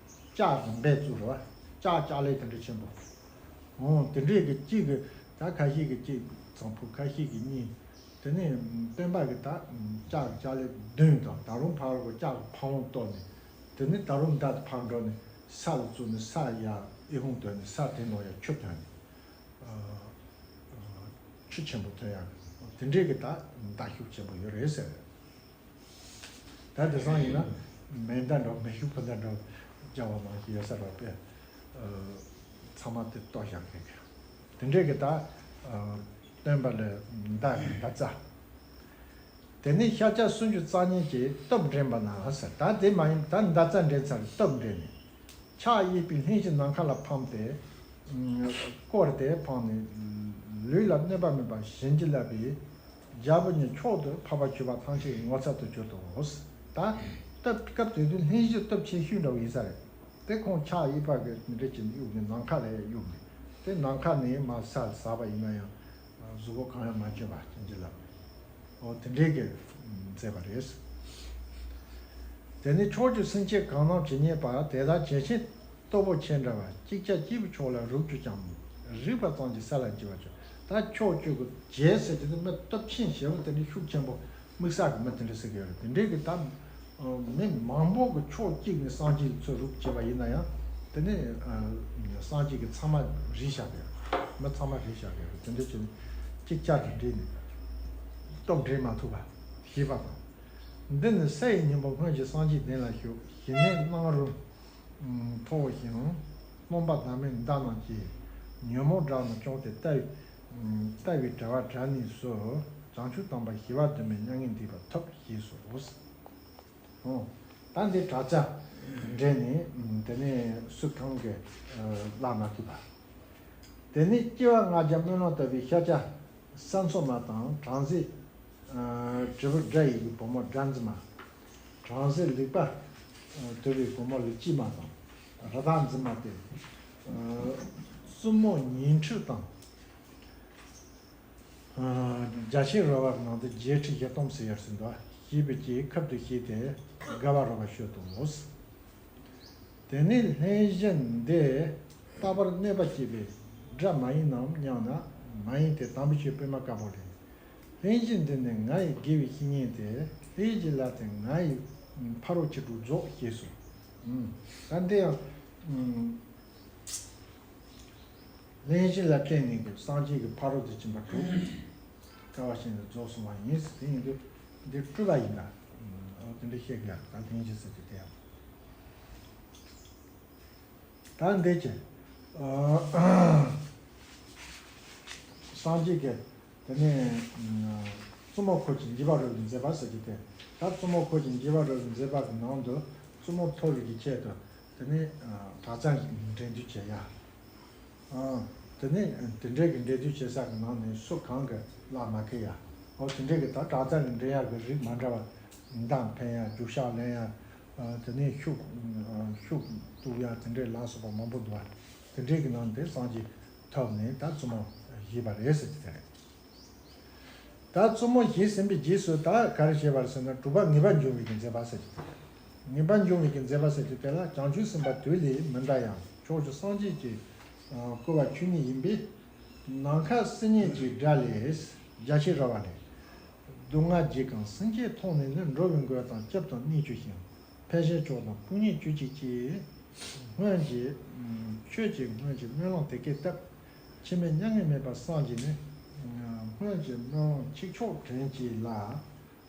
ལྕགས་ཀྱི་སྦལ་བཙུགས་རེད་བ། ལྕགས་ལྕགས་ལེབ་དེ་འདྲ་ཆེན་པོ། འོ་དེ་འདྲས་ཀྱི་གཅིག་གི་ད་ཁ་ཤས་ཀྱི་གཅིག་གཙང་ཕུ་ཁ་ཤས་ཀྱི་གཉིས། དེ་ནས་སྟོན་པ་གི་ད་ལྕགས་ཀྱི་ལྕགས་ལེབ་བདུན་དང་། ད་རུང་ཕར་གི་ལྕགས་ཀྱི་ཕ་བོང་གཏོར་ནས། དེ་ནས་ད་རུང་མདའ་དེ་ཕར་འགྲོ་ནས་ས་ལ་བཙུགས་ནས་ས་ཡར་ཨི་ཧུང་བཏོན་ནས་ས་དེ་ནང་ཡར་ཆུ་བཏོན་ནས། ཆུ་ཆེན་པོ་ཐོན་ཡག་དེ་འདྲས་ཀྱི་ད་མདའ་ཤུགས་ཆེན་པོ་ཡོད་རེད་ཟེར། ད་དེང་སང་ཡིན་ན་མེ་མདའ་འདྲ་མེ་ཤུགས་འཕུར་མདའ་འདྲ་རྒྱག་པ་ནང་བཞིན་ཡོད་ས་རེད་པས། ཚང་མ་དེ་གཏོར་བཞག་མཁན་གྱི་དེ་འདྲས་ཀྱི་ད་སྟོན་པ་ལ་མདའ་མདའ་རྩ། དེ་ནས་ཤཱཀྱ་སུམ་ཅུ་རྩ་གཉིས་ཀྱིས་སྟོབས་འགྲན་པ་ན་ཟེར། ད་དེ་མ་ཡིན། ད་མདའ་རྩ་འགྲན་ཚར། སྟོབས་འགྲན་ནས། ཕྱག་གཡས་པས་ལྷན་ཅིག་ནམ་མཁའ་ལ་འཕངས་ཏེ། བསྐོར་ཏེ་འཕངས་ནས། ལུས་ལ་གནོད་པ་མེད་པར་བྱིན་གྱིས་བརླབས་པས། རྒྱལ་པོ་གཉིས་མཆོག་ཏུ་འཕགས་པ་གྱུར་པ་ཐམས་ཅད་ཀྱི་ངོ་མཚར་དུ་གྱུར་ཏོ། ད་སྟབས་སྐབས་དེ་དུས་ལྷན་ཅིག་སྟོབས་ཆེ་ཤོས་འདྲ་བོ་ཡིན་ས་རེད། དེ་ཁོང་ཕྱག་གཡས་པ་གི་འདྲ་བྱས་ནས་གཡུགས་ནས་ནམ་མཁའ་ལ་གཡུགས་ནས། དེ་ནམ་མཁའ་ནས་མར་ས་ཟགས་པ་ཡིན་ན་ཡང་། གཟུགས་པོ་གང་ཡང་མ་བྱུང་བ་བྱིན་གྱིས་བརླབས། འོ་དེ་འདྲའི་གི་མཛད་པ་རེད། དེ་ནས་ཕྱོགས་བཅུའི་སེམས་ཅན་གང་རྣམས་ཇི་སྙེད་པ། དེ་དག་ཇི་བཞིན་སྟོབས་པོ་ཆེ་འདྲ་བ། ཅིག་ཅར་སྐྱེས་བུའི་མཆོག་ལ་རུག་གྱུར་ཀྱང་། རིག་པ་ཙམ་གྱིས་ས་ལ་འགྱེལ་བར་འགྱུར། ད་ཕྱོགས་བཅུ་གི་རྗེ་ཟེར་གྱི་དེ་མི་སྟོབས་ཆེན་ཞེ་པོ་དེ་འདྲའི་ཤུགས་ཆེན་པོ་དམིགས་བསལ་གྱི་མི་དེ་འདྲ་ཟེར་གྱི་ཡོད་རེད། དེ་འདྲའི་གི་ད་མི་མང་པོ་གི་ཕྱོགས་གཅིག་ནས་སངས་རྒྱས་ཚུར་རུག་བྱས་པ་ཡིན་ན་ཡང་། དེ་ནས་སངས་རྒྱས་ཀྱི་ཚང་མ་རིག་བཞག་གི་ཡོད། མི་ཚང་མ་རིག་བཞག་གི་ཡོད། དེ་འདྲ་བྱས་ནས་ཅིག་ཅར་དུ་འདྲེས་ནས་སྟོབས་འགྲན་མ་ཐུབ་པ་ཞེས་པ་དང་། འདི་ནི་ས་ཡི་སྙིང་པོ་སྔོན་གྱི་སངས་རྒྱས་བདེན་ལ་བཞུགས། ཞི་གནས་སྣང་རུང་མཐོ་བོ་ཞིང་། རློམ་པ་ཟླ་མེད་མདའ་རྣམས་ཀྱིས། ཉོན་མོངས་དགྲ་རྣམས་བཅོམ་སྟེ། ལྟ་ལྟ་བུའི་བྲལ་བ་བྲལ་ནས་སུ། བྱང་ཆུབ་དམ་པ་ཞི་བ་དུ་མས། མྱ་ངན་འདས་པ་ཐོབ། ཞེས་སོ། ཨོ། ད་འདི་དྲག་ཆ་འདྲེན་ནས་དེ་ནས་སུ་གང་གི་བླ་མ་ཐུབ་པ། དེ་ནས་སྐྱེ་བ་ལྔ་བརྒྱ་སྨོན་ལམ་བཏབ་པའི་ཤཱཀྱ་ས་འཚོ་མ་དང་བྲམ་ཟེ་དྲིལ་བུ་སྒྲ་ཡི་གི་བུ་མོ་སྒྲ་འཛིན་མ། བྲམ་ཟེ་ལེགས་པར་དུལ་བའི་བུ་མོ་ལེགས་སྐྱེས་མ་དང་རི་དྭགས་འཛིན་མ་སྟེ། བཙུན་མོ་ཉི་ཁྲི་དང་། རྒྱ་ཆེར་རོལ་བ་ནང་དུ་བརྒྱད་ཁྲི་བཞི་སྟོང་ཟེར་ཡར་སོན་དོ། ཞེས་པའི་ཀྱི་ཁབ་ཏུ་བཞེས་ཏེ་དགའ་བ་རོལ་པ་ཤོད་དོ། དེ་ནས་ལྷན་བཞི་འདི་རྟག་པར་གནོད་པ་བྱེད་པའི་དགྲ་མ་ཡིན་ནམ་སྙམ་ན། མ་ཡིན་ཏེ། དམ་པའི་ཆོས་པད་མ་དཀར་པོ་ལས། ལྷན་བཞི་འདི་ནི་ང་ཡི་དགེ་བའི་བཤེས་གཉེན་ཏེ། ལྷན་བཞི་ལ་བརྟེན་ང་ཡི་ཕ་རོལ་ཕྱིན་དྲུག་རྫོགས། ཞེས་སོ། ད་འདི་ཡང་། ལྷན་ཅིག་ལ་བརྟེན་ནས་ཀྱི་སངས་རྒྱས་ཀྱི་ཕ་རོལ་ཏུ་ཕྱིན་པ་དྲུག་དཀའ་བ་ཞིང་རྫོགས་སོང་བ་ཡིན་ཟེར། དེ་ཡིན་དུས་འདི་སྤྲུལ་པ་ཡིན་ལ། འོ་དེ་འདྲ་བཤད་ཀྱི་ཡ་ད་ལྷན་ཅིག་ཟེར་གྱི་དེ་ཡང་། ད་འདི་ཀྱི་སངས་རྒྱས་ཀྱི་དེ་ནས་བཙུན་མོ་འཁོར་གྱི་འཇིགས་པ་རོལ་པའི་མཛད་པ་ཟེར་གྱི་དེ། ད་བཙུན་མོ་འཁོར་གྱི་འཇིགས་པ་རོལ་པའི་མཛད་པ་གི་ནང་དུ་བཙུན་མོ་མཐོ་བའི་གི་ཆེད་དུ། དེ་ནས་དྲག་རྩལ་འགྲན་བསྡུར་བྱེད་ཡ། དེ་ནས་དེ་འདྲའི་གི་འགྲན་བསྡུར་བྱེད་ས་གི་ནང་ནས་སུ་གང་གི་བླ་མ་ཁེལ་ཡ། འོ་དེ་འདྲའི་གི་ད་དྲག་རྩལ་གི་འགྲན་ཡ་གི་རིགས་མ་འདྲ་བ། མདའ་འཕེན་ཡ། རྒྱུག་ཤར་ལེན་ཡ། དེ་ནས་ཤུགས་ཤུགས་གཏུག་ཡ། དེ་འདྲའི་ལ་སོགས་པ་མང་པོ་འདུག་བ། དེ་འདྲའི་གི་ནང་ནས་སངས་རྒྱས་ཐོབ་ནས་ད་བཙུན་མོ་བཞེས་པ་རེད་ཟེར་གྱི་དེ་རེད། ད་བཙུན་མོ་བཞེས་ཟིན་པའི་རྗེས་སུ་ད་ག་རེ་བྱས་པ་རེད་ཟེར་ན། དྲུག་པ་ངེས་པར་འབྱུང་བའི་གི་མཛད་པ་ཟེར་གྱི་དེ། ངེས་པར་འབྱུང་བའི་གི་མཛད་པ་ཟེར་གྱི་དེ་ལ། བྱང་ཆུབ་སེམས་དཔའ་དུས་ལས་མི་འདའ་ཡང་། ཕྱོགས་བཅུའི་སངས་རྒྱས་ཀྱིས་བསྐོར་བ་ཆོས་ཉིད་ཡིན་པས། ནམ་མཁའ་སིལ་སྙན་གྱི་སྒྲ་ལས། རྒྱ་ཆེར་རོལ་པ་ལས། སྡུག་བསྔལ་བརྒྱད་ཀྱང་སེམས་ཅན་མཐོང་ནས་ནི། འགྲོ་བའི་མགོན་དང་སྐྱབས་དང་གནས་གྱུར་ཞིང་། ཕན་ཕྱིར་མཆོག་དང་དཔུང་གཉེན་གྱུར་ཅིག་ཅེས། སྔོན་གྱི་ཆོས་ཀྱི་སྔོན་གྱི་སྨོན་ལམ་དེ་སྐད་བཏབ། འཆི་མེད་མྱ་ངན་མེད་པར་སངས་རྒྱས་ནས། སྔོན་གྱི་སྨོན་ལམ་གཅིག་ཆོག་དྲན་གྱིས་ལ།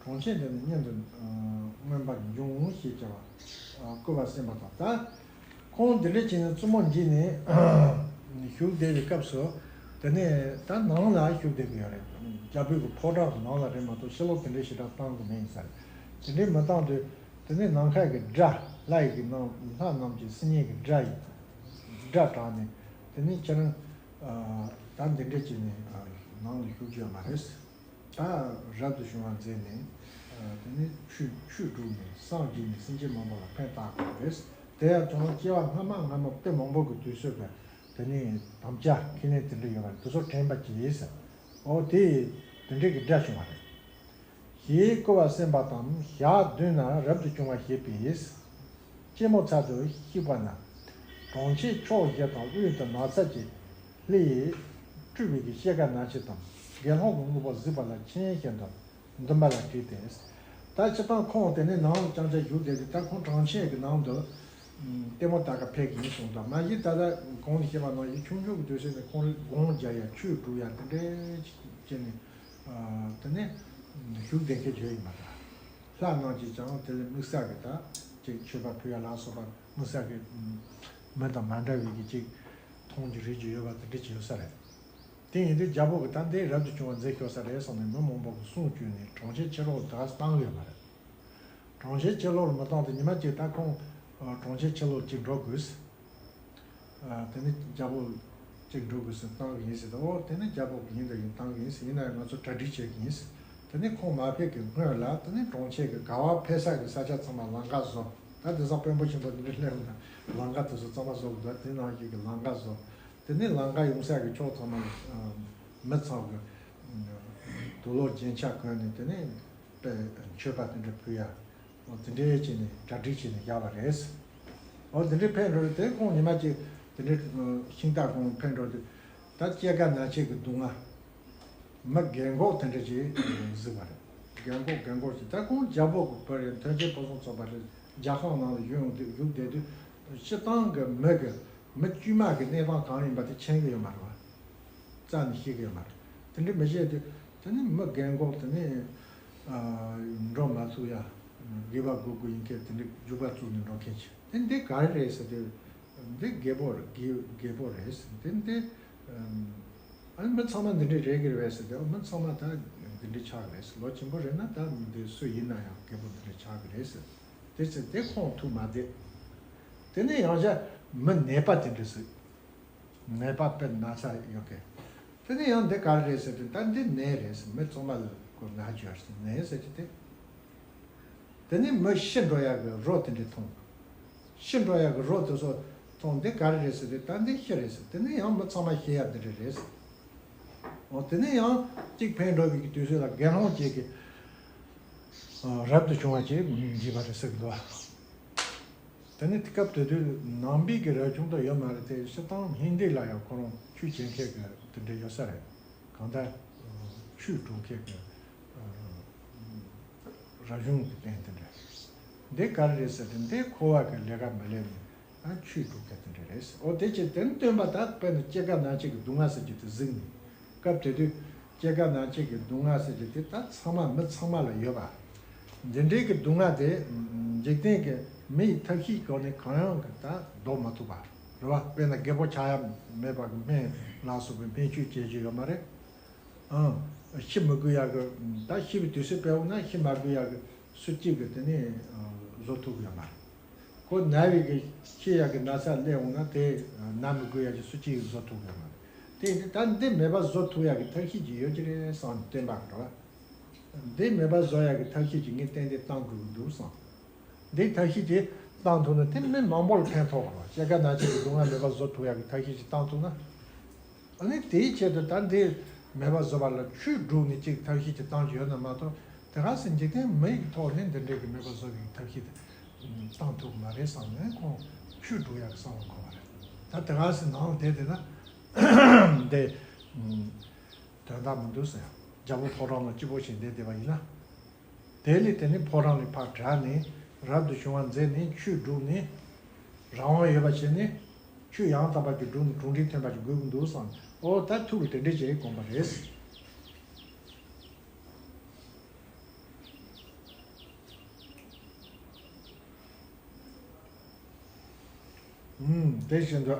གྲོང་ཁྱེར་འདི་ནི་སྙན་དུ་མངོན་པར་འབྱུང་ཞེས་བྱ་བ་བསྐུལ་བ་གསན་པ་དང་། ད་ཁོང་འདི་འདྲ་བྱས་ནས་བཙུན་མོ་འདི་ནས་བཞུགས་བསྡད་པའི་སྐབས་སུ། དེ་ནས་ད་ནང་ལ་བཞུགས་བསྡད་ཀྱི་ཡོད་རེད། རྒྱལ་པོའི་གི་ཕོ་བྲང་གི་ནང་ལ་རེད་མ་གཏོགས་ཕྱི་ལོགས་དེ་འདྲའི་ཞེ་དྲག་བཏང་གི་མེད་ཡིན་ས་རེད། དེ་འདྲའི་མི་བཏང་དུས། དེ་ནས་ནམ་མཁའ་གི་སྒྲ། ལྷ་ཡི་གི་ནང་ལྷ་རྣམས་ཀྱི་སིལ་སྙན་གྱི་སྒྲ་ཡིས་སྒྲ་དྲངས་ནས། དེ་ནས་ཁྱེད་རང་ད་འདི་འདྲ་བྱས་ནས་ནང་ལ་བཞུགས་རྒྱུ་ཡོད་མ་རེད། ད་རབ་ཏུ་བྱུང་བ་མཛད་ནས། དེ་ནས་ཆོས་ཆོས་བསྒྲུབས་ནས་སངས་རྒྱས་ནས་སེམས་ཅན་མང་པོ་ལ་ཕན་བཏགས་པ་རེད། དེ་ཡང་ཁྱོད་རང་སྐྱེ་བ་སྔ་མ་སྔ་མ་དཔེ་མང་པོ་གི་དུས་ཚོད་ཀྱི་དེ་ནས་དམ་བཅའ་ཁས་ལེན་དེ་འདྲ་ཡོད་པ་རེད། དེ་ཚོ་དྲན་པ་གྱིས། འོ་དེ་དེ་འདྲའི་གི་སྒྲ་བྱུང་བ་རེད། ཞེས་བསྐུལ་བ་གསན་པ་དང་། ཞག་བདུན་ན་རབ་ཏུ་བྱུང་བ་བཞེས་པས། སྐྱེད་མོས་ཚལ་དུ་གཤེགས་པ་ན། གྲོང་ཁྱེར་ཕྱོགས་བཞི་དང་དབུས་དུ་ནགས་ཚལ་གྱི་ལྷས་སྤྲུལ་པའི་གི་ཤེལ་དཀར་ནག་ཕྱེད་དང་དགེ་སློང་གི་དངོས་པོ་གཟིགས་པ་ལ་མཁྱེན་བཞིན་དུ་འདུན་པ་ལ་དྲིས་ཏེ། ད་སྤྱིར་བཏང་ཁོང་དེ་ནས་ནང་ལ་རྐྱང་རྐྱང་བཞུགས་བསྡད་དུས། ད་ཁོང་གྲོང་ཁྱེར་གྱི་ནང་དུ་ལྟད་མོ་ལྟ་ག་ཕེབས་ཀྱི་ཡིན་གསུངས་དང་། མ་གཞི་ད་ལྟ་གོང་ནས་བཤད་པ་ནང་བཞིན་ཆུང་ཆུང་གི་དུས་ཚོད་ནས་ཁོང་རང་དགོངས་རྒྱག་ཡ། ཆོས་སྒྲུབ་ཡ་དེ་འདྲའི་བྱས་ནས། དེ་ནས་བཞུགས་བསྡད་མཁན་ཅིག་ཡོད་ཡིན་པ་འདྲ། ལྷ་རྣམས་ཀྱིས་ཀྱང་དེ་ལ་དམིགས་བསལ་གྱི་ད་ཅིག་མཆོད་པ་ཕུལ་ཡ་ལ་སོགས་པ། དམིགས་བསལ་གྱི་མི་དང་མ་འདྲ་བའི་གི་ཅིག་མཐོང་རྒྱུ་རིག་རྒྱུ་ཡོད་པ་དེ་འདྲ་ཅིག་ཡོད་ས་རེད། དེ་ཡིན་དུས་རྒྱལ་པོ་གིས་ད་འདི་རབ་ཏུ་བྱུང་བ་མཛད་ཤོག་ས་རེད་བསམ་ནས་མི་མང་པོ་གིས་གསུང་བྱོས་ནས་གྲོང་ཁྱེར་ཕྱི་ལོགས་ལ་ད་ག་བཏང་གི་ཡོད་མ་རེད། གྲོང་ཁྱེར་ཕྱི་ལོགས་ལ་མི་བཏང་སྟེ། ཉི་མ་གཅིག་ད་ཁོང་གྲོང་ཁྱེར་ཕྱི་ལོགས་ཅིག་འགྲོ་དགོས། དེ་ནས་རྒྱལ་པོ་ཅིག་འགྲོ་དགོས་ཟེར་བཏང་གི་ཡིན་ཟེར་ཏེ། འོ་དེ་ནས་རྒྱལ་པོ་གིས་ཡིན་དང་ཡིན་བཏང་གི་ཡིན་ཟེར། ཡིན་ན་ཡང་ང་ཚོ་གྲ་སྒྲིག་བྱེད་ཀྱི་ཡིན་ཟེར། དེ་ནས་ཁོང་མ་ཕེབས་ཀྱི་སྔོན་ལ་དེ་ནས་གྲོང་ཁྱེར་གྱི་ག་བ་ཕེབས་ས་གི་ས་ཆ་ཚང་མ་ལམ་ཁ་བཟོ། ད་དེང་སང་དཔོན་པོ་ཆེན་པོ་འདི་འདྲ་སླེབས་ན་ལམ་ཁ་དེ་ཚོ་གཙང་མ་བཟོ་དགོས་འདུག་དེ་ནང་བཞིན་གྱི་ལམ་ཁ་བཟོ། དེ་ནས་ལམ་ཁ་ཡོང་ས་གི་ཕྱོགས་ཚང་མ་མི་ཚང་གི་དུག་ལོག་རྒྱན་ཆ་གོན་ནས། དེ་ནས་དཔེ་མཆོད་པ་དེ་འདྲ་ཕུལ་ཡ། འོ་དེ་འདྲའི་བྱས་ནས་གྲ་སྒྲིག་བྱས་ནས་བཞག་པ་རེད། འོ་དེ་འདྲའི་ཕེབས་འགྲོ་རེད། དེ་ཁོང་ཉི་མ་གཅིག་དེ་འདྲའི་ཤིང་རྟ་ཁོང་ཕེབས་འགྲོ་དུས། ད་སྐྱེ་རྒ་ན་འཆི་གི་སྡུག་བསྔལ། མི་རྒན་གོག་དེ་འདྲ་ཅིག་གཟིགས་པ་རེད། རྒན་གོག་རྒན་གོག་ཅིག་ད་ཁོང་རྒྱལ་པོ་གི་བུ་རེད། མཐུན་རྐྱེན་ཕུན་སུམ་ཚོགས་པ་རེད། རྒྱལ་ཁང་ནང་ལ་བཞུགས་ཡོང་དུས། བཞུགས་བསྡད་དུས། སྤྱིར་བཏང་གི་མི་གི་མི་དཀྱུས་མ་གི་གནས་སྟངས་གང་ཡིན་པ་དེ་མཁྱེན་གི་ཡོད་མ་རེད་བ། རྩ་ནས་ཤེས་གི་ཡོད་མ་རེད། དེ་འདྲ་མི་བྱེད་དུས། དེ་ནི་མི་རྒན་གོག་དེ་ནི་འགྲོ་མ་ཐུབ་ཡ། དགེ་བ་དགོས་དགོས་ཡིན་མཁན་དེ་འདྲའི་རྒྱུག་པ་བཙུགས་ནས་འགྲོ་མཁན་ཅིག་དེ་འདི་ག་རེ་རེད་ཟེར་དུས། འདི་རྒད་པོ་རེད། རྒད་རྒད་པོ་རེད་ཟེར། དེ་འདི་ཨ་ནི་མི་ཚང་མ་འདི་འདྲའི་རེད་གི་རེད་ཟེར་དུས། མི་ཚང་མ་ད་འདི་འདྲའི་ཆགས་གི་རེད་ཟེར། ལོ་ཆེན་པོ་རེད་ན་ད་འདི་སུ་ཡིན་ན་ཡང་རྒད་པོ་འདི་འདྲའི་ཆགས་གི་རེད་ཟེར། དེ་ཚེ་དེ་ཁོང་ཐུགས་མ་བདེ། དེ་ནས་ཡང་བསྐྱར་མི་ནད་པ་དེ་འདྲ་ཟེར། ནད་པ་དཔེ་ན་ཚ་ཡོད་མཁན། དེ་ནས་ཡང་འདི་ག་རེ་རེད་ཟེར་དུས། ད་འདི་ནད་རེད་ཟེར། མི་ཚང་མ་ལ་ཁོ་ན་གྱི་ཡོད་ཟེར། ནད་ཟེར་གྱི་དེ། དེ་ནས་མི་ཤི་འགྲོ་ཡག་གི་རོ་དེ་འདྲ་མཐོང་། ཤི་འགྲོ་ཡག་གི་རོ་དེ་ཚོ་མཐོང་། འདི་ག་རེ་རེད་ཟེར་དུས། ད་འདི་ཤི་རེད་ཟེར། དེ་ནས་ཡང་མི་ཚང་མ་ཤི་ཡག་འདི་འདྲ་རེད་ཟེར། འོ་དེ་ནས་ཡང་གཅིག་ཕན་འགྲོ་བའི་དུས་ཚོད་ལ་དགེ་སློང་གཅིག་གིས་རབ་ཏུ་བྱུང་བ་ཅིག་བགྱིས་པ་རེད་ཟེར་གི་འདུག་དེ་ནི་དེ་སྐབས་དེ་དུས་ནང་པའི་གི་རབ་བྱུང་དུ་ཡོད་མ་རེད་དེ། སྤྱིར་བཏང་ཧིན་དི་ལ་ཡང་ཁོ་རང་ཆོས་བྱེད་མཁན་གི་དེ་འདྲ་ཡོད་ས་རེད། གང་ལྟར་ཆོས་སྒྲུབ་མཁན་གི་རབ་བྱུང་གི་རྟེན་དེ་འདྲ། འདི་ག་རེ་རེད་ཟེར་དུས། འདི་འཁོར་བ་གི་ལས་ཀ་མ་ལས་ནས་ཨ་ཆོས་སྒྲུབ་མཁན་དེ་འདྲ་རེད། འོ་དེ་ཅི་དེ་ནི་སྟོན་པ་ད་དཔེར་ན་སྐྱེ་རྒ་ན་འཆི་གི་སྡུག་བསྔལ་ཟེར་རྒྱུ་དེ་གཟིགས་ནས། སྐབས་དེ་དུས་སྐྱེ་རྒ་ན་འཆི་གི་སྡུག་བསྔལ་ཟེར་རྒྱུ་དེ་ད་ཚང་མ་མི་ཚང་མ་ལ་ཡོད་པ། འདི་འདྲའི་གི་སྡུག་བསྔལ་དེ་འཇིག་རྟེན་གི་མི་ཡི་ཐབས་ཤེས་སྒོ་ནས་གང་ཡང་གི་ད་ཟློག་མ་ཐུབ་པ་རེད་བ། དཔེར་ན་རྒད་པོ་ཆགས་ཡ་མེད་པ་གི་སྨན་ལ་སོགས་པའི་སྨན་བཅོས་བྱེད་རྒྱུ་ཡོད་མ་རེད། ཨང་། ཤི་མི་དགོས་ཡ་གི། ད་ཤི་བའི་དུས་ཚོད་ཕེབས་འོང་ན་ཤི་མ་དགོས་ཡ་གི་སུ་གཅིག་གི་དེ་ནས་བཟོ་ཐུབ་ཡོད་མ་རེད། ཁོ་ན་བའི་གི་ཤི་ཡག་གི་ན་ཚ་སླེབས་འོང་ན་དེ་ན་མི་དགོས་ཡག་གི་སུ་གཅིག་གིས་བཟོ་ཐུབ་ཡོད་མ་རེད། དེ་ཡིན་དུས་ད་འདི་མེད་པ་བཟོ་ཐུབ་ཡག་གི་ཐབས་ཤེས་ཅིག་ཡོད་ཀྱི་རེད་བསམ་ནས་བསྟན་པ་རེད་བ། འདི་མེད་པ་བཟོ་ཡག་གི་ཐབས་ཤེས་ཅིག་ངས་ཏན་ཏན་བཏང་དགོས་ཀྱི་འདུག་བསམ། འདི་ཐབས་ཤེས་ཅིག་བཏང་ཐུབ་ན་དེ་མི་མང་པོ་ལ་ཕན་ཐོགས་པ་རེད་བ། སྐྱེ་རྒ་ན་འཆི་གི་སྡུག་བསྔལ་མེད་པ་བཟོ་ཐུབ་ཡག་གི་ཐབས་ཤེས་ཅིག་བཏང་ཐུབ་ན། ཨ་ནི་དེའི་ཆེད་དུ་ད་འདི་མེད་པ་བཟོ་བ་ལ་ཆོས་སྒྲུབ་ནས་ཅིག་ཐབས་ཤེས་ཅིག་བཏང་གི་ཡོད་ན་མ་གཏོགས། དེ་ག་སེ་འཇིག་རྟེན་མི་ཡི་ཐོག་ནས་འདི་འདྲའི་གི་མེད་པ་བཟོ་བའི་ཐབས་ཤེས་དེ་བཏང་ཐུབ་མ་རེད་བསམ་ནས་ཁོང་ཆོས་སྒྲུབ་ཡག་གི་བསམ་བློ་འཁོར་བ་རེད། ད་དེ་ག་སེ་ནང་ལ་བསྡད་བསྡད་ན་འདི་དོན་དག་མི་འདུག་ཟེར། རྒྱལ་པོ་ཕོ་བྲང་ལ་སྐྱིད་པོ་ཞིག་བསྡད་བསྡད་པ་ཡིན་ན། དེ་ལས་དེ་ནས་ཕོ་བྲང་ནས་ཕར་བྲལ་ནས་རབ་ཏུ་བྱུང་བ་མཛད་ནས་ཆོས་བསྒྲུབས་ནས་རང་དབང་ཡོད་པ་བྱས་ནས་ཆོས་ཡང་དག་པ་ཅིག་བསྒྲུབས་ནས་གྲུབ་འབྲས་ཐོན་པ་ཅིག་དགོས་ཀྱི་འདུག་བསམ། ཨོ་ད་ཐུགས་ལ་དེ་འདྲས་བྱས་དགོངས་པ་རེད། ཨུམ། དེ་བཞིན་དུ།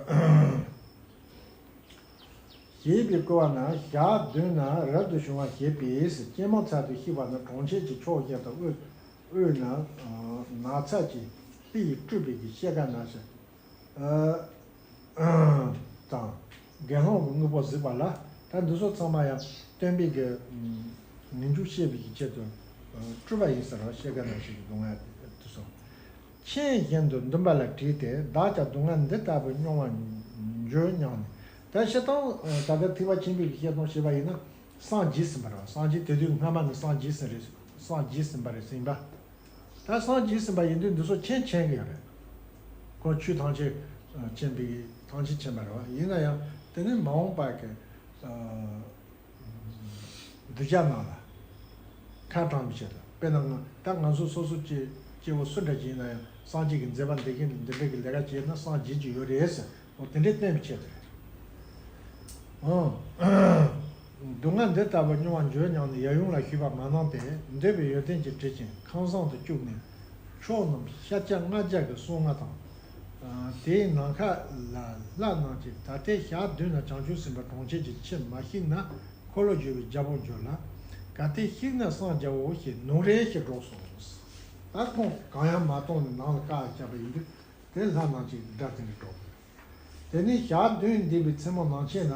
ཞེས་པའི་བསྐུལ་བ་ན་ཞག་བདུན་ན་རབ་ཏུ་བྱུང་བ་ཞེས་པས་སྐྱེད་མོས་ཚལ་དུ་གཤེགས་པ་ན་གྲོང་ཁྱེར་གྱི་ཕྱོགས་བཞི་དང་དབུས་དབུས་ན་ནགས་ཚལ་གྱི་དཔེ་ཡིས་སྤྲུལ་པའི་གི་སྐྱེ་རྒ་ན་འཆི་དང་དགེ་སློང་གི་དངོས་པོ་གཟིགས་པ་ལ། ད་འདི་ཚོ་ཚང་མ་ཡང་སྟོན་པའི་གི་ངེས་འབྱུང་བཤད་པའི་གི་ཆེད་དུ་སྤྲུལ་པ་ཡིན་ཟེར་བ། སྐྱེ་རྒ་ན་འཆི་གི་སྡུག་བསྔལ་དེ་ཚོ། མཆན་བཞིན་དུ་འདུན་པ་ལ་བྲིས་ཏེ། བདག་ཀྱང་སྡུག་བསྔལ་འདི་ལྟ་བུ་མྱོང་བར་འགྱུར་སྙམ་ནས། ད་སྤྱིར་བཏང་ད་ལྟ་ཐེག་པ་ཆེན་པོའི་བཤད་སྟངས་བྱས་པ་ཡིན་ན་སངས་རྒྱས་ཟིན་པ་རེད། སངས་རྒྱས་དེ་དུས་སྔ་མ་ནས་སངས་རྒྱས་ཟིན་རེད། སངས་རྒྱས་ཟིན་པ་རེད་ཟིན་པ། ད་སངས་རྒྱས་ཟིན་པ་ཡིན་དུས་འདི་ཚོ་མཆན་མཆན་གྱི་ཡོད་རེད། ཁོ་ཆོས་ཐམས་ཅད་མཁྱེན་པའི་ཐམས་ཅད་མཁྱེན་པ་རེད་བ། ཡིན་ན་ཡང་དེ་ནི་མ་འོངས་པ་གི་གདུལ་བྱ་རྣམས་ལ་ཁ་དྲངས་པའི་ཆེད་དུ། དཔེར་ན་ང་ད་ང་ཚོ་སོ་སོ་སྐྱེ་སྐྱེ་བོ་སུ་འདྲ་ཞིག་ཡིན་ན་ཡང་སངས་རྒྱས་ཀྱི་མཛད་པ་འདི་གིན་འདི་འདྲ་གི་ལས་ཀ་བྱས་ན་སངས་རྒྱས་ཀྱི་ཡོད་རེད་ཟེར། འོ་དེ་འདྲའི་བསྟན་པའི་ཆེད་དུ་རེད། འོ། སྡུག་བསྔལ་འདི་ལྟ་བུ་མྱོང་བར་འགྱུར་སྙམ་ནས་ཡབ་ཡུམ་ལ་ཞུས་པ་མ་གནང་སྟེ། འདོད་པའི་ཡོན་ཏན་གྱིས་བྲེལ་ཅིང་ཁང་བཟང་དུ་བཅུག་ནས། ཕྱོགས་རྣམས་ཤཱཀྱ་ལྔ་བརྒྱ་གི་སྲུང་མ་དང་། དེའི་ནམ་མཁའ་ལ་ལྷ་རྣམས་ཀྱིས། ད་ལྟའི་ཞག་བདུན་ན་བྱང་ཆུབ་སེམས་དཔའི་གྲོང་ཁྱེར་གྱི་ཕྱིར་མ་གཤེགས་ན། འཁོར་ལོས་སྒྱུར་བའི་རྒྱལ་པོར་འགྱུར་ལ། གལ་ཏེ་གཤེགས་ན་སངས་རྒྱའོ་ཞེས་ནོར་རེ་ཞིག་སྒྲོགས་སོ། ད་ཁོང་གང་ཡང་མ་གཏོང་ནས་ནང་ལ་བཀག་བཞག་པ་ཡིན་དུས། དེ་ལྷ་རྣམས་ཀྱིས་སྒྲ་དེ་འདྲ་སྒྲོག་པས། དེ་ནས་ཞག་བདུན་འདས་པའི་མཚན་མོ་ནམ་ཕྱེད་ན།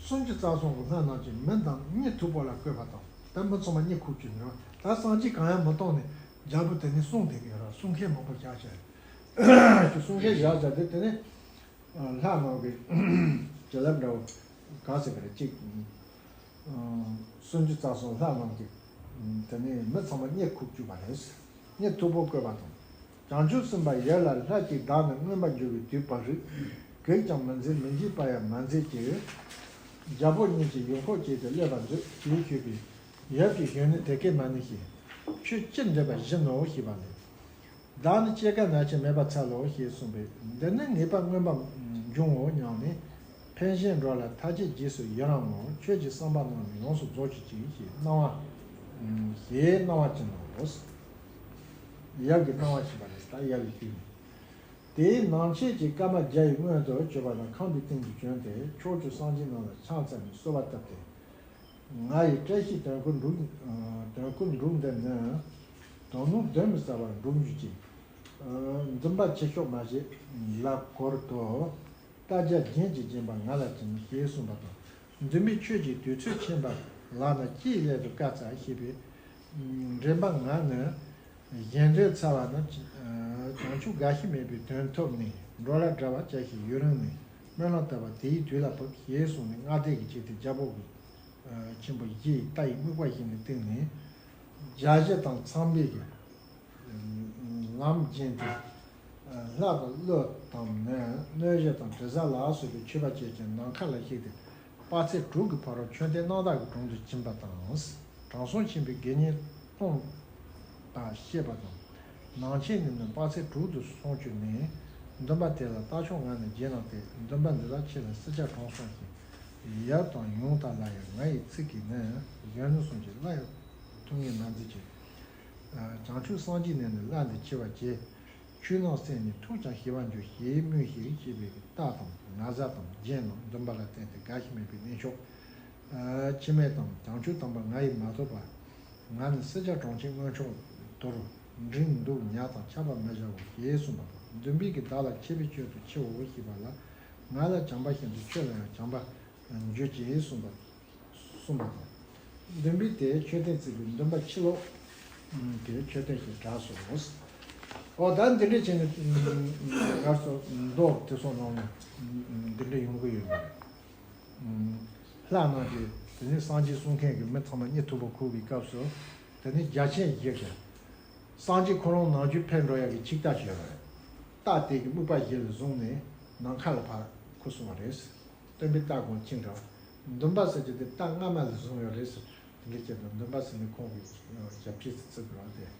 སུམ་ཅུ་རྩ་གསུམ་གྱི་ལྷ་རྣམས་ཀྱིས་མི་དང་གཉིད་མཐུག་པོ་ལ་བཀོད་པ་དང་། ད་མི་ཚང་མ་གཉིད་ཁུག་བཅུག་ནས། ད་སངས་རྒྱས་གང་ཡང་མི་གཏོང་ནས་རྒྱལ་པོ་དེ་ནས་གསུང་དེ་གི་ར་གསུང་མཁན་མང་པོ་བཞག་བྱས། གསུང་མཁན་བཞག་བྱས་དེ་དེ་ནས་ལྷ་རྣམས་ཀྱིས་བྱིན་རླབས་འདྲ་བོ་ག་ཟེར་གི་རེད་གཅིག་སུམ་ཅུ་རྩ་གསུམ་ལྷ་རྣམས་ཀྱིས་དེ་ནས་མི་ཚང་མ་གཉིད་ཁུག་བཅུག་པ་རེད། གཉིད་མཐུག་པོ་བཀོད་པ་དང་། བྱང་ཆུབ་སེམས་དཔའ་ཡུལ་ལ་ལྷ་གཅིག་བདག་ནི་མངོན་པར་འགྱུར་བའི་དུས་བབ་རིགས། གེགས་ཀྱང་མི་མཛད་མི་འཇིགས་པ་ཡང་མ་མཛད་ཅིག་རྒྱལ་པོ་ཉིད་ཀྱི་ཡུལ་འཁོར་བཅས་སུ་སླེབས་པར་མཛོད་ཅེས་ཞུས་པས། ཡབ་ཀྱིས་གཞོན་ནུ་དེ་སྐད་མ་ནུས་ཤིང་། ཁྱོད་ཅི་འདོད་པ་བཞིན་ནོ་ཞེས་པ་ལས། བདག་ནི་སྐྱེ་རྒ་ན་འཆི་མེད་པར་འཚལ་ལོ་ཞེས་གསུངས་པས། འདི་ནི་ངེས་པར་མངོན་པར་འབྱུང་ངོ་སྙམ་ནས། ཕན་ཞིང་འགྲོ་ལ་མཐའ་བརྒྱད་རྗེས་སུ་ཡི་རང་ངོ་། ཁྱོད་ཀྱི་བསམ་པ་རྣམས་ནི་ཡོངས་སུ་རྫོགས་གྱུར་ཅིག་ཞེས་གནང་བ། ཞེས་གནང་བ་ཅི་ནོ། ཡབ་ཀྱི་གནང་བ་བྱིན་པ་རེད། ད་ཡབ་ཀྱི་དུས་ནས། དེའི་ནང་ཆེན་གྱི་བཀའ་མ་བརྒྱ་ཡི་སྔོན་དུ་བྱོན་པ་ན། ཁམས་པའི་སྟེང་དུ་བྱོན་ཏེ། ཕྱོགས་བཅུའི་སངས་རྒྱས་རྣམས་ལ་ཕྱག་འཚལ་ནས་གསོལ་བ་བཏབ་སྟེ། ང་ཡི་བཀྲ་ཤིས་དོན་ཀུན་འགྲུབ། དོན་ཀུན་འགྲུབ་འདི་ནི། དོན་སྣོད་གདོན་མི་ཟ་བར་འགྲུབ་གྱུར་ཅིག། འཛུམ་པ་ཆེ་ཤོས་མ་བྱེད་ལ་གོར་དོ། རྟ་བརྒྱ་རྒྱན་གྱིས་བརྒྱན་པ་ང་ལ་བྱིན་ཞེས་གསུངས་པ་དང་། འཛུམ་པའི་ཆོས་ཀྱི་དུས་ཚོད་ཕྱིན་པ་ལགས་ན། ཅིའི་སླད་དུ་བཀའ་སྩལ་ཞེས་པས། འདྲེན་པ་ང་ནི་གཞན་འདྲེན་ཚར་བ་ན། བྱང་ཆུབ་རྒ་ཤི་མེད་པའི་དོན་ཐོབ་ནས། འགྲོ་ལ་དགའ་བ་བྱ་ཞིང་ཡུན་རིང་ནས། སྨོན་ལམ་བཏབ་པ་དེའི་དུས་ལ་བབ་ཞེས་གསུངས་ནས། སྔ་ལྟས་ཀྱི་ཆེད་དུ་རྒྱལ་པོ་གི་ཆེན་པོ་བཞི་ཡི་རྟ་ཡི་རྨིག་པ་བཞི་ནས་བཏིང་ནས། རྒྱ་གཞི་དང་ཚངས་པའི་གི་ལམ་བརྒྱན་ཏེ། ལྷ་དང་ཀླུ་དང་ནི་གནོད་གཞི་དང་དྲི་ཟ་ལ་སོགས་པའི་མཆོད་པ་བྱས་ཀྱང་ནམ་མཁའ་ལ་གཤེགས་ཏེ། དཔག་ཚད་དྲུག་གི་ཕ་རོལ་མཆོད་རྟེན་རྣམ་དག་གི་དྲུང་དུ་ཕྱིན་པ་དང་། དྲང་སྲོང་ཆེན་པོའི་དགེ་བསྙེན་སྟོང་དག་བཤད་པ་དང་། ནང་ཆེན་ནས་ནི་དཔག་ཚད་དྲུག་ཏུ་སོང་བཅུག་ནས། འདུན་པ་དེ་ལ་རྟ་མཆོག་ང་ནི་བརྗེད་གནང་སྟེ། འདུན་པ་འདི་དག་ཁྱེད་ལ་སྲིད་ཆགས་གྲོངས་སོང་ཞིང་། ཡབ་དང་ཡུམ་དག་ལ་ཡང་ང་ཡི་ཚིག་གིས་ནི་གཞོན་ནུ་གསུམ་གྱི་བླ་ཡི་ཐུགས་ངལ་མ་འཛེམས་ཀྱིས། བྱང་ཆུབ་སངས་རྒྱས་ནས་ནི་བླ་འདི་མཆི་བར་བྱེད། ཆོས་རྣམས་གསན་ནས་ཐུགས་ཀྱང་ཞི་བར་འགྱུར་ཞེས་སྨྲོས་ཤིག་ཅེས་པའི་རྟ་དང་ན་བཟའ་དང་རྒྱན་རྣམས་འདུན་པ་ལ་བསྟན་ཏེ། རྒ་ཤི་མེད་པའི་གནས་མཆོག་འཆི་མེད་དང་བྱང་ཆུབ་དམ་པ་ང་ཡིས་མ་ཐོབ་པ། ང་ནི་སྲིད་ཆགས་གྲོངས་ཆེན་སྔོན་མཆོག་དུར་འབྲིང་འདུག། ཉ་དང་ཆགས་པར་མི་བྱའོ་ཞེས་གསུངས་པ་དང་། འདུན་པས་ཀྱིས་བདག་ལ་མཆི་བའི་སྐྱོན་དུ་མཆིའོ་ཞེས་པ་ལ། ང་ལ་བྱམས་པ་བཞིན་དུ་ཁྱོད་ལ་ཡང་བྱམས་པར་འགྱུར་ཅེས་གསུངས་པ། གསུངས་པ་དང་། འདུན་པས་དེ་མཆོད་རྟེན་བརྩིགས་པས་འདུན་པ་ཕྱིར་ལོག་དེ་མཆོད་རྟེན་ཞིག་གྲགས་སོ། འོ་ད་འདི་འདྲས་བྱས་ནས་སྔར་སོ་མདོ་དེ་ཚོ་ནང་ནས་འདི་འདྲས་ཡོང་གི་ཡོད་པ་རེད། ལྷ་རྣམས་ཀྱིས་དེ་ནས་སངས་རྒྱས་གསུང་མཁན་གྱི་མི་ཚང་མ་གཉིད་ཐུབ་པ་ཁུག་པའི་སྐབས་སུ། དེ་ནས་རྒྱལ་ཆེན་བཞི་གིས་སངས་རྒྱས་ཁོ་རང་ནམ་རྒྱུན་ཕེབས་འགྲོ་ཡག་གི་ཆིག་རྟ་ཞིག་ཡོད་པ་རེད། རྟ་དེ་གི་རྨིག་པ་བཞི་ལ་བཟུང་ནས་ནམ་མཁའ་ལ་ཕར་འཁུར་སོང་བ་རེད། སྟོན་པའི་རྟ་དགོང་ཆིངས་ར། འདུན་པ་ཟེར་གྱི་དེ་རྟ་སྔ་མ་ལ་བཟུང་ཡོད་རེད་ཟེར། དེ་འདྲ་བྱས་ན་འདུན་པ་ཟེར་ནས་ཁོང་གི་ཞབས་ཕྱི་བརྩི་དགོས་རེད་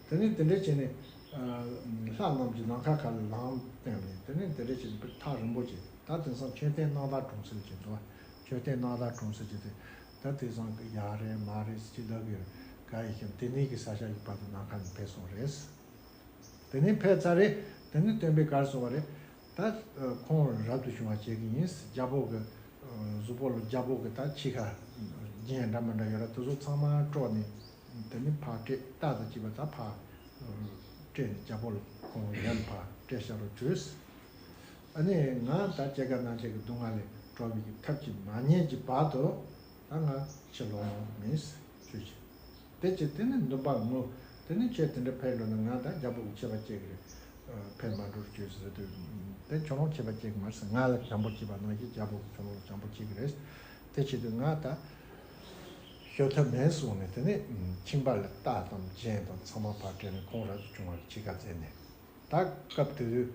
དེ། དེ་ནས་དེ་འདྲ་བྱས་ནས་ལྷ་རྣམས་ཀྱིས་ནམ་མཁའ་ཁ་ལ་ལམ་བསྟན་ནས། དེ་ནས་དེ་འདྲ་བྱས་ནས་ཐག་རིང་པོ་བྱས། ད་དེང་སང་མཆོད་རྟེན་རྣམ་དག་གྲོང་གསེབ་ཅིག་འདུག། མཆོད་རྟེན་རྣམ་དག་གྲོང་གསེབ་ཅིག་དེ། ད་དེང་སང་གི་ཡག་རེད་མ་རེད་ཟེར་གྱི་ལབ་ཀྱི་ཡོད། ག་ཡིན་ཞིག་དེ་ནས་ཀྱི་ས་ཆ་ཡི་བར་དུ་ནམ་མཁའ་ནས་ཕེབས་སོང་རེད། དེ་ནས་ཕེབས་ཚར་རེད། དེ་ནས་སྟོན་པས་ག་རེ་གསུངས་པ་རེད། ད་ཁོང་རབ་ཏུ་བྱུང་བ་བྱེད་ཀྱི་ཡིན། རྒྱལ་པོ་གི་གཟུགས་པོ་ལ་རྒྱལ་པོ་གི་ད་ཕྱི་ཁ་རྒྱན་འདྲ་མི་འདྲ་ཡོད་ར། དེ་ཚོ་ཚང་མ་དཀྲོགས་ནས་དེ་ནས་ཕར་སྤྲད། རྟ་དང་བཅས་པ་ད་ཕར་སྤྲད་ནས་རྒྱལ་པོ་ལ་ཁོང་ཡར་ལ་ཕར་སྤྲད་བཞག་རོགས་བྱོས། ཨ་ནི་ང་ད་སྐྱེ་རྒ་ན་འཆི་གི་སྡུག་བསྔལ་ལས་གྲོལ་བའི་གི་ཐབས་ཅིག་མ་རྙེད་ཀྱི་བར་དུ་ད་ང་ཕྱིར་ལོག་ཡོང་མིན་ཟེར་ཞུས་ཀྱི། དེ་ཅི་དེ་ནི་འདུན་པ་ངུ། དེ་ནི་ཁྱེད་དེ་འདྲ་ཕེབས་འགྲོ་ན་ང་ད་རྒྱལ་པོ་གི་ཆད་པ་གཅོད་ཀྱི་རེད། ཕེབས་མ་འགྲོ་རྒྱུ་ཟེར་དུས། དེ་ཁྱོད་རང་ཆད་པ་གཅོད་ཀྱི་མ་རེད་ཟེར། ང་ལ་བྱམས་པོ་བྱེད་པ་ནང་བཞིན་རྒྱལ་པོ་གི་ཁྱོད་རང་ལ་བྱམས་པོ་བྱེད་ཀྱི་རེད། དེ་བྱེད་དུས་ང་ད་ཤོད་ཐབས་མེད་གསུངས་ནས། དེ་ནས་ཁྱིམ་པ་ལ་རྟ་དང་རྒྱན་དང་ཚང་མ་ཕར་སྤྲད་ནས་ཁོང་རབ་ཏུ་བྱུང་བར་ཕྱི་ཁ་བཙལ་ནས། ད་སྐབས་དེ་དུས་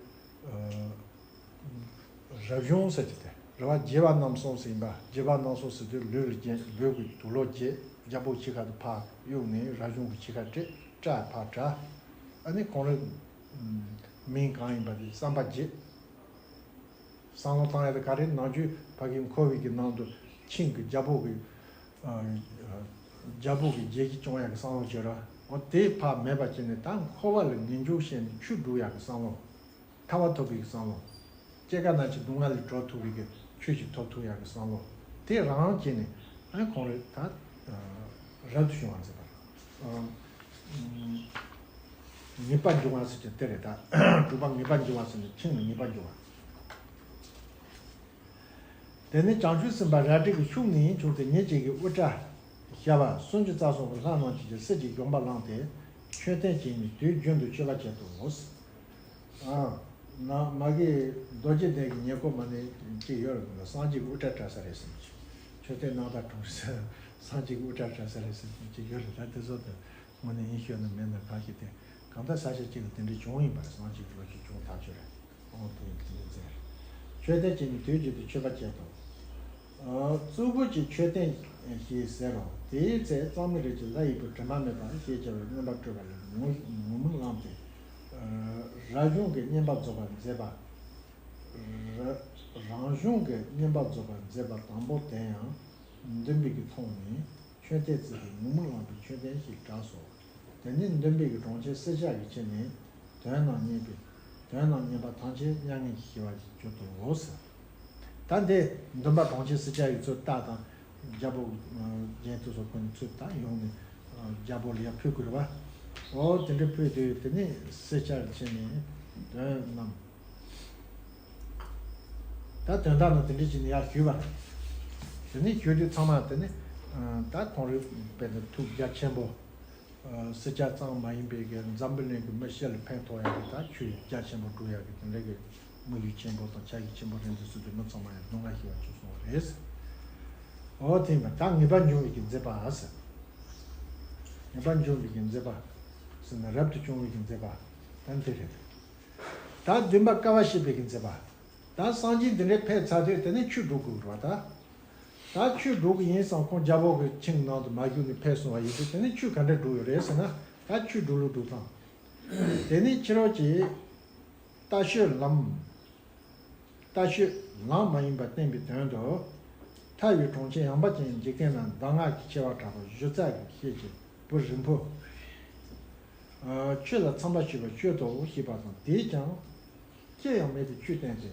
རབ་བྱུང་ཟེར་གྱི་དེ་རེ་བ་བརྗེད་པ་རྣམ་གསུམ་ཟེར་ཡིན་པ། བརྗེད་པ་རྣམ་གསུམ་ཟེར་དུས་ལུས་ལ་བརྗེད། ལུས་ཀྱི་དུག་ལོག་བརྗེད། རྒྱལ་པོ་ཕྱི་ཁ་དུ་ཕར་གཡུགས་ནས་རབ་བྱུང་གི་ཕྱི་ཁ་སྤྲད། སྐྲ་ཕར་དྲ། ཨ་ནི་ཁོང་རང་མིང་གང་ཡིན་པ་དེ་བསམ་པ་བརྗེད། བསམ་བློ་བཏང་ཡ་དེ་ག་རེ། ནམ་རྒྱུན་ཕ་གི་འཁོར་བའི་གི་ནང་དུ་ཆིངས་ཀྱི་རྒྱལ་པོ་གི་རྒྱལ་པོ་གི་རྒྱལ་སྤྱི་སྐྱོང་ཡག་གི་བསམ་བློ་བྱོས་ར། འོ་དེ་ཕར་མེད་པ་བྱས་ནས་ད་འཁོར་བ་ལ་ངེས་འབྱུང་བཤད་ནས་ཆོས་སྒྲུབ་ཡག་གི་བསམ་བློ། ཐར་པ་ཐོབ་པའི་བསམ་བློ། སྐྱེ་རྒ་ན་འཆི་སྡུག་བསྔལ་ལས་གྲོལ་ཐུབ་པའི་གི་ཆོས་ཤིག་ཐོབ་ཐུབ་ཡག་གི་བསམ་བློ། དེ་རང་རང་བྱས་ནས་ཨ་ཁོང་རེ་ད་རབ་ཏུ་བྱུང་བ་ཟེར་བ། ངེས་པར་འབྱུང་བ་ཟེར་གྱི་དེ་རེད་ད། དྲུག་པ་ངེས་པར་འབྱུང་བ་ཟེར་ནས་ཆིངས་ལ་ངེས་པར་འབྱུང་བ། དེ་ནས་བྱང་ཆུབ་སེམས་དཔའ་རལ་གྲི་གི་ཤུགས་ནི་བྱུང་སྟེ་ཉིད་ཀྱི་གི་དབུ་སྐྲ་ཞབས་པ་སུམ་ཅུ་རྩ་གསུམ་གྱི་ལྷ་རྣམས་ཀྱིས་ཀྱང་གསེར་གྱི་དགོན་པ་བླངས་ཏེ་མཆོད་རྟེན་བྱས་ནས་དུས་རྒྱུན་དུ་མཆོད་པ་བྱེད་དོ། ཨ། ན་མ་གི་རྡོ་རྗེ་གདན་གྱི་ཉེ་འཁོར་མ་ནས་ཅིག་ཡོད་རེད། སངས་རྒྱས་ཀྱི་དབུ་སྐྲ་བཀྲ་ས་རེད་ཟེར་གྱི། མཆོད་རྟེན་རྣམ་དག་གྲོང་གསེབ་སངས་རྒྱས་ཀྱི་དབུ་སྐྲ་བཀྲ་ས་རེད་ཟེར་གྱི་ཅིག་ཡོད་རེད། ད་དེ་ཚོ་དེ་དངོས་གནས་ཡིན་ཤོད་ན་མེད་ན་གང་ཞིག་དེ་གང་ལྟར་ས་ཆ་གཅིག་ལ་དེ་འདྲའི་བྱུང་ཡིན་པ་རེད། སངས་རྒྱས་ཀྱི་ལོ་རྒྱུས་བྱུང་ཐག་ཆོད་རེད། ཨོ་དེ་དེ་འདྲ་ཟེར། མཆོད་རྟེན་བྱས་ནས་དུས་རྒྱུན་དུ་མཆོད་པ་བྱེད་དོ། ཨ། གཙུག་ཕུད་ཀྱི་མཆོད་རྟེན་ཞེས་ཟེར་རོ། དེའི་ཚེ་གཙང་མའི་རིགས་ཀྱི་ལྷ་ཡི་བུ་དྲི་མ་མེད་པ་ཞེས་བྱ་བའི་མངོན་པར་སྤྲུལ་པ་ལས་ངུ་ངུ་མི་བླངས་ཏེ། ཨ། རབ་བྱུང་གི་བསྙེན་པར་རྫོགས་པར་མཛད་པ། ར་རང་གཞུང་གི་བསྙེན་པར་རྫོགས་པར་མཛད་པ་དང་པོ་དེ་ཡང་འདུན་པའི་གི་མཐོང་ནས་མཆོད་རྟེན་བརྩིགས་ཏེ་ངུ་མི་བླངས་པའི་མཆོད་རྟེན་ཞིག་གྲགས་སོ། དེ་ནི་འདུན་པའི་གི་གྲོང་ཁྱེར་སེར་སྐྱ་གི་ཕྱི་ནས་དོན་རྣམས་བརྙེས་པའི་དོན་རྣམས་བརྙེས་པ་ཐམས་ཅད་མྱ་ངན་གྱིས་ཞི་བར་གྱུར་ཏོ་ཟེར། ད་འདི་འདུན་པ་གྲོང་ཁྱེར་སེར་སྐྱ་ཡི་ཚུལ་རྟགས་དང་རྒྱལ་པོ་རྒྱན་དུ་སོགས་ཀུན་ཚུལ་དང་ཡོང་ནས་རྒྱལ་པོ་ལ་ཡར་ཕུལ་དགོས་པ། འོ་དེ་འདྲ་ཕུལ་དུས་དེ་ནི་སེར་སྐྱ་གི་ཕྱི་ནས་དོན་རྣམས། ད་དོན་དག་ནི་དེ་འདྲ་ཅིག་ནི་ཡར་ཞུས་པ། དེ་ནི་ཞུས་དུས་ཚང་མ་དེ་ནི་ད་ཁོང་རིག་པའི་ཐུགས་རྒྱ་ཆེན་པོ། སེར་སྐྱ་ཙམ་མ་ཡིན་པའི་གི་འཛམ་བུ་གླིང་གི་མི་སྤྱི་ལ་ཕན་ཐོགས་ཡག་གི་ད་ཆོས་རྒྱ་ཆེན་པོ་སྒྲུབ་ཡག་གི་དེ་འདྲ་གི་དམིགས་ཡུལ་ཆེན་པོ་དང་འཆར་གཞི་ཆེན་པོ་རེད་འདུག་ཟེར་དུས་མི་ཚང་མ་ཡང་སྡུག་བསྔལ་ཞི་བར་གྱུར་སོང་བ་རེད། འོ་དེ་ཡིན་པ་ད་ངེས་པར་འབྱུང་བའི་གི་མཛད་པ་ཟེར། ངེས་པར་འབྱུང་བའི་གི་མཛད་པ་ཟེར་ན་རབ་ཏུ་བྱུང་བའི་གི་མཛད་པ་ད་འདི་རེད། ད་འདུན་པ་དཀའ་བ་སྤྱད་པའི་གི་མཛད་པ། ད་སངས་རྒྱས་འདི་འདྲའི་ཕེབས་ཚར་དུས་དེ་ནས་ཆོས་སྒྲུབ་དགོས་རེད་བ་ད། ད་ཆོས་སྒྲུབ་ཀྱི་ཡིན་བསམ་ཁོང་རྒྱལ་པོ་གི་ཁྱིམ་ནང་དུ་མ་བཞུགས་ནས་ཕེབས་སོང་བ་ཡིན་དུས་དེ་ནས་ཆོས་ག་འདྲ་སྒྲུབ་ཡོད་རེད་ཟེར་ན་ད་ཆོས་སྒྲུབ་ལུགས་སྒྲུབ་སྟངས། དེ་ནས་ཕྱི་རོལ་གྱི་ལྟ་སྤྱོད་ལམ། ལྟ་སྤྱོད་ལམ་མ་ཡིན་པ་བསྟན་པའི་དོན་དུ། ཐར་པའི་གྲོང་ཁྱེར་ཡངས་པ་ཅན་གྱི་འཇིག་རྟེན་ན་གདམས་ངག་གི་ཆེ་བ་དྲག་པོ་གཞི་རྩ་གི་ཤེས་ཀྱི་བུ་རིང་པོ། ཆོས་ལ་འཚམས་པ་ཞུས་པ་སྤྱོད་དོ་ཞེས་པ་དང་དེས་ཀྱང་ཅི་ཡང་མེད་པའི་ཆོས་བསྟན་ཏེ།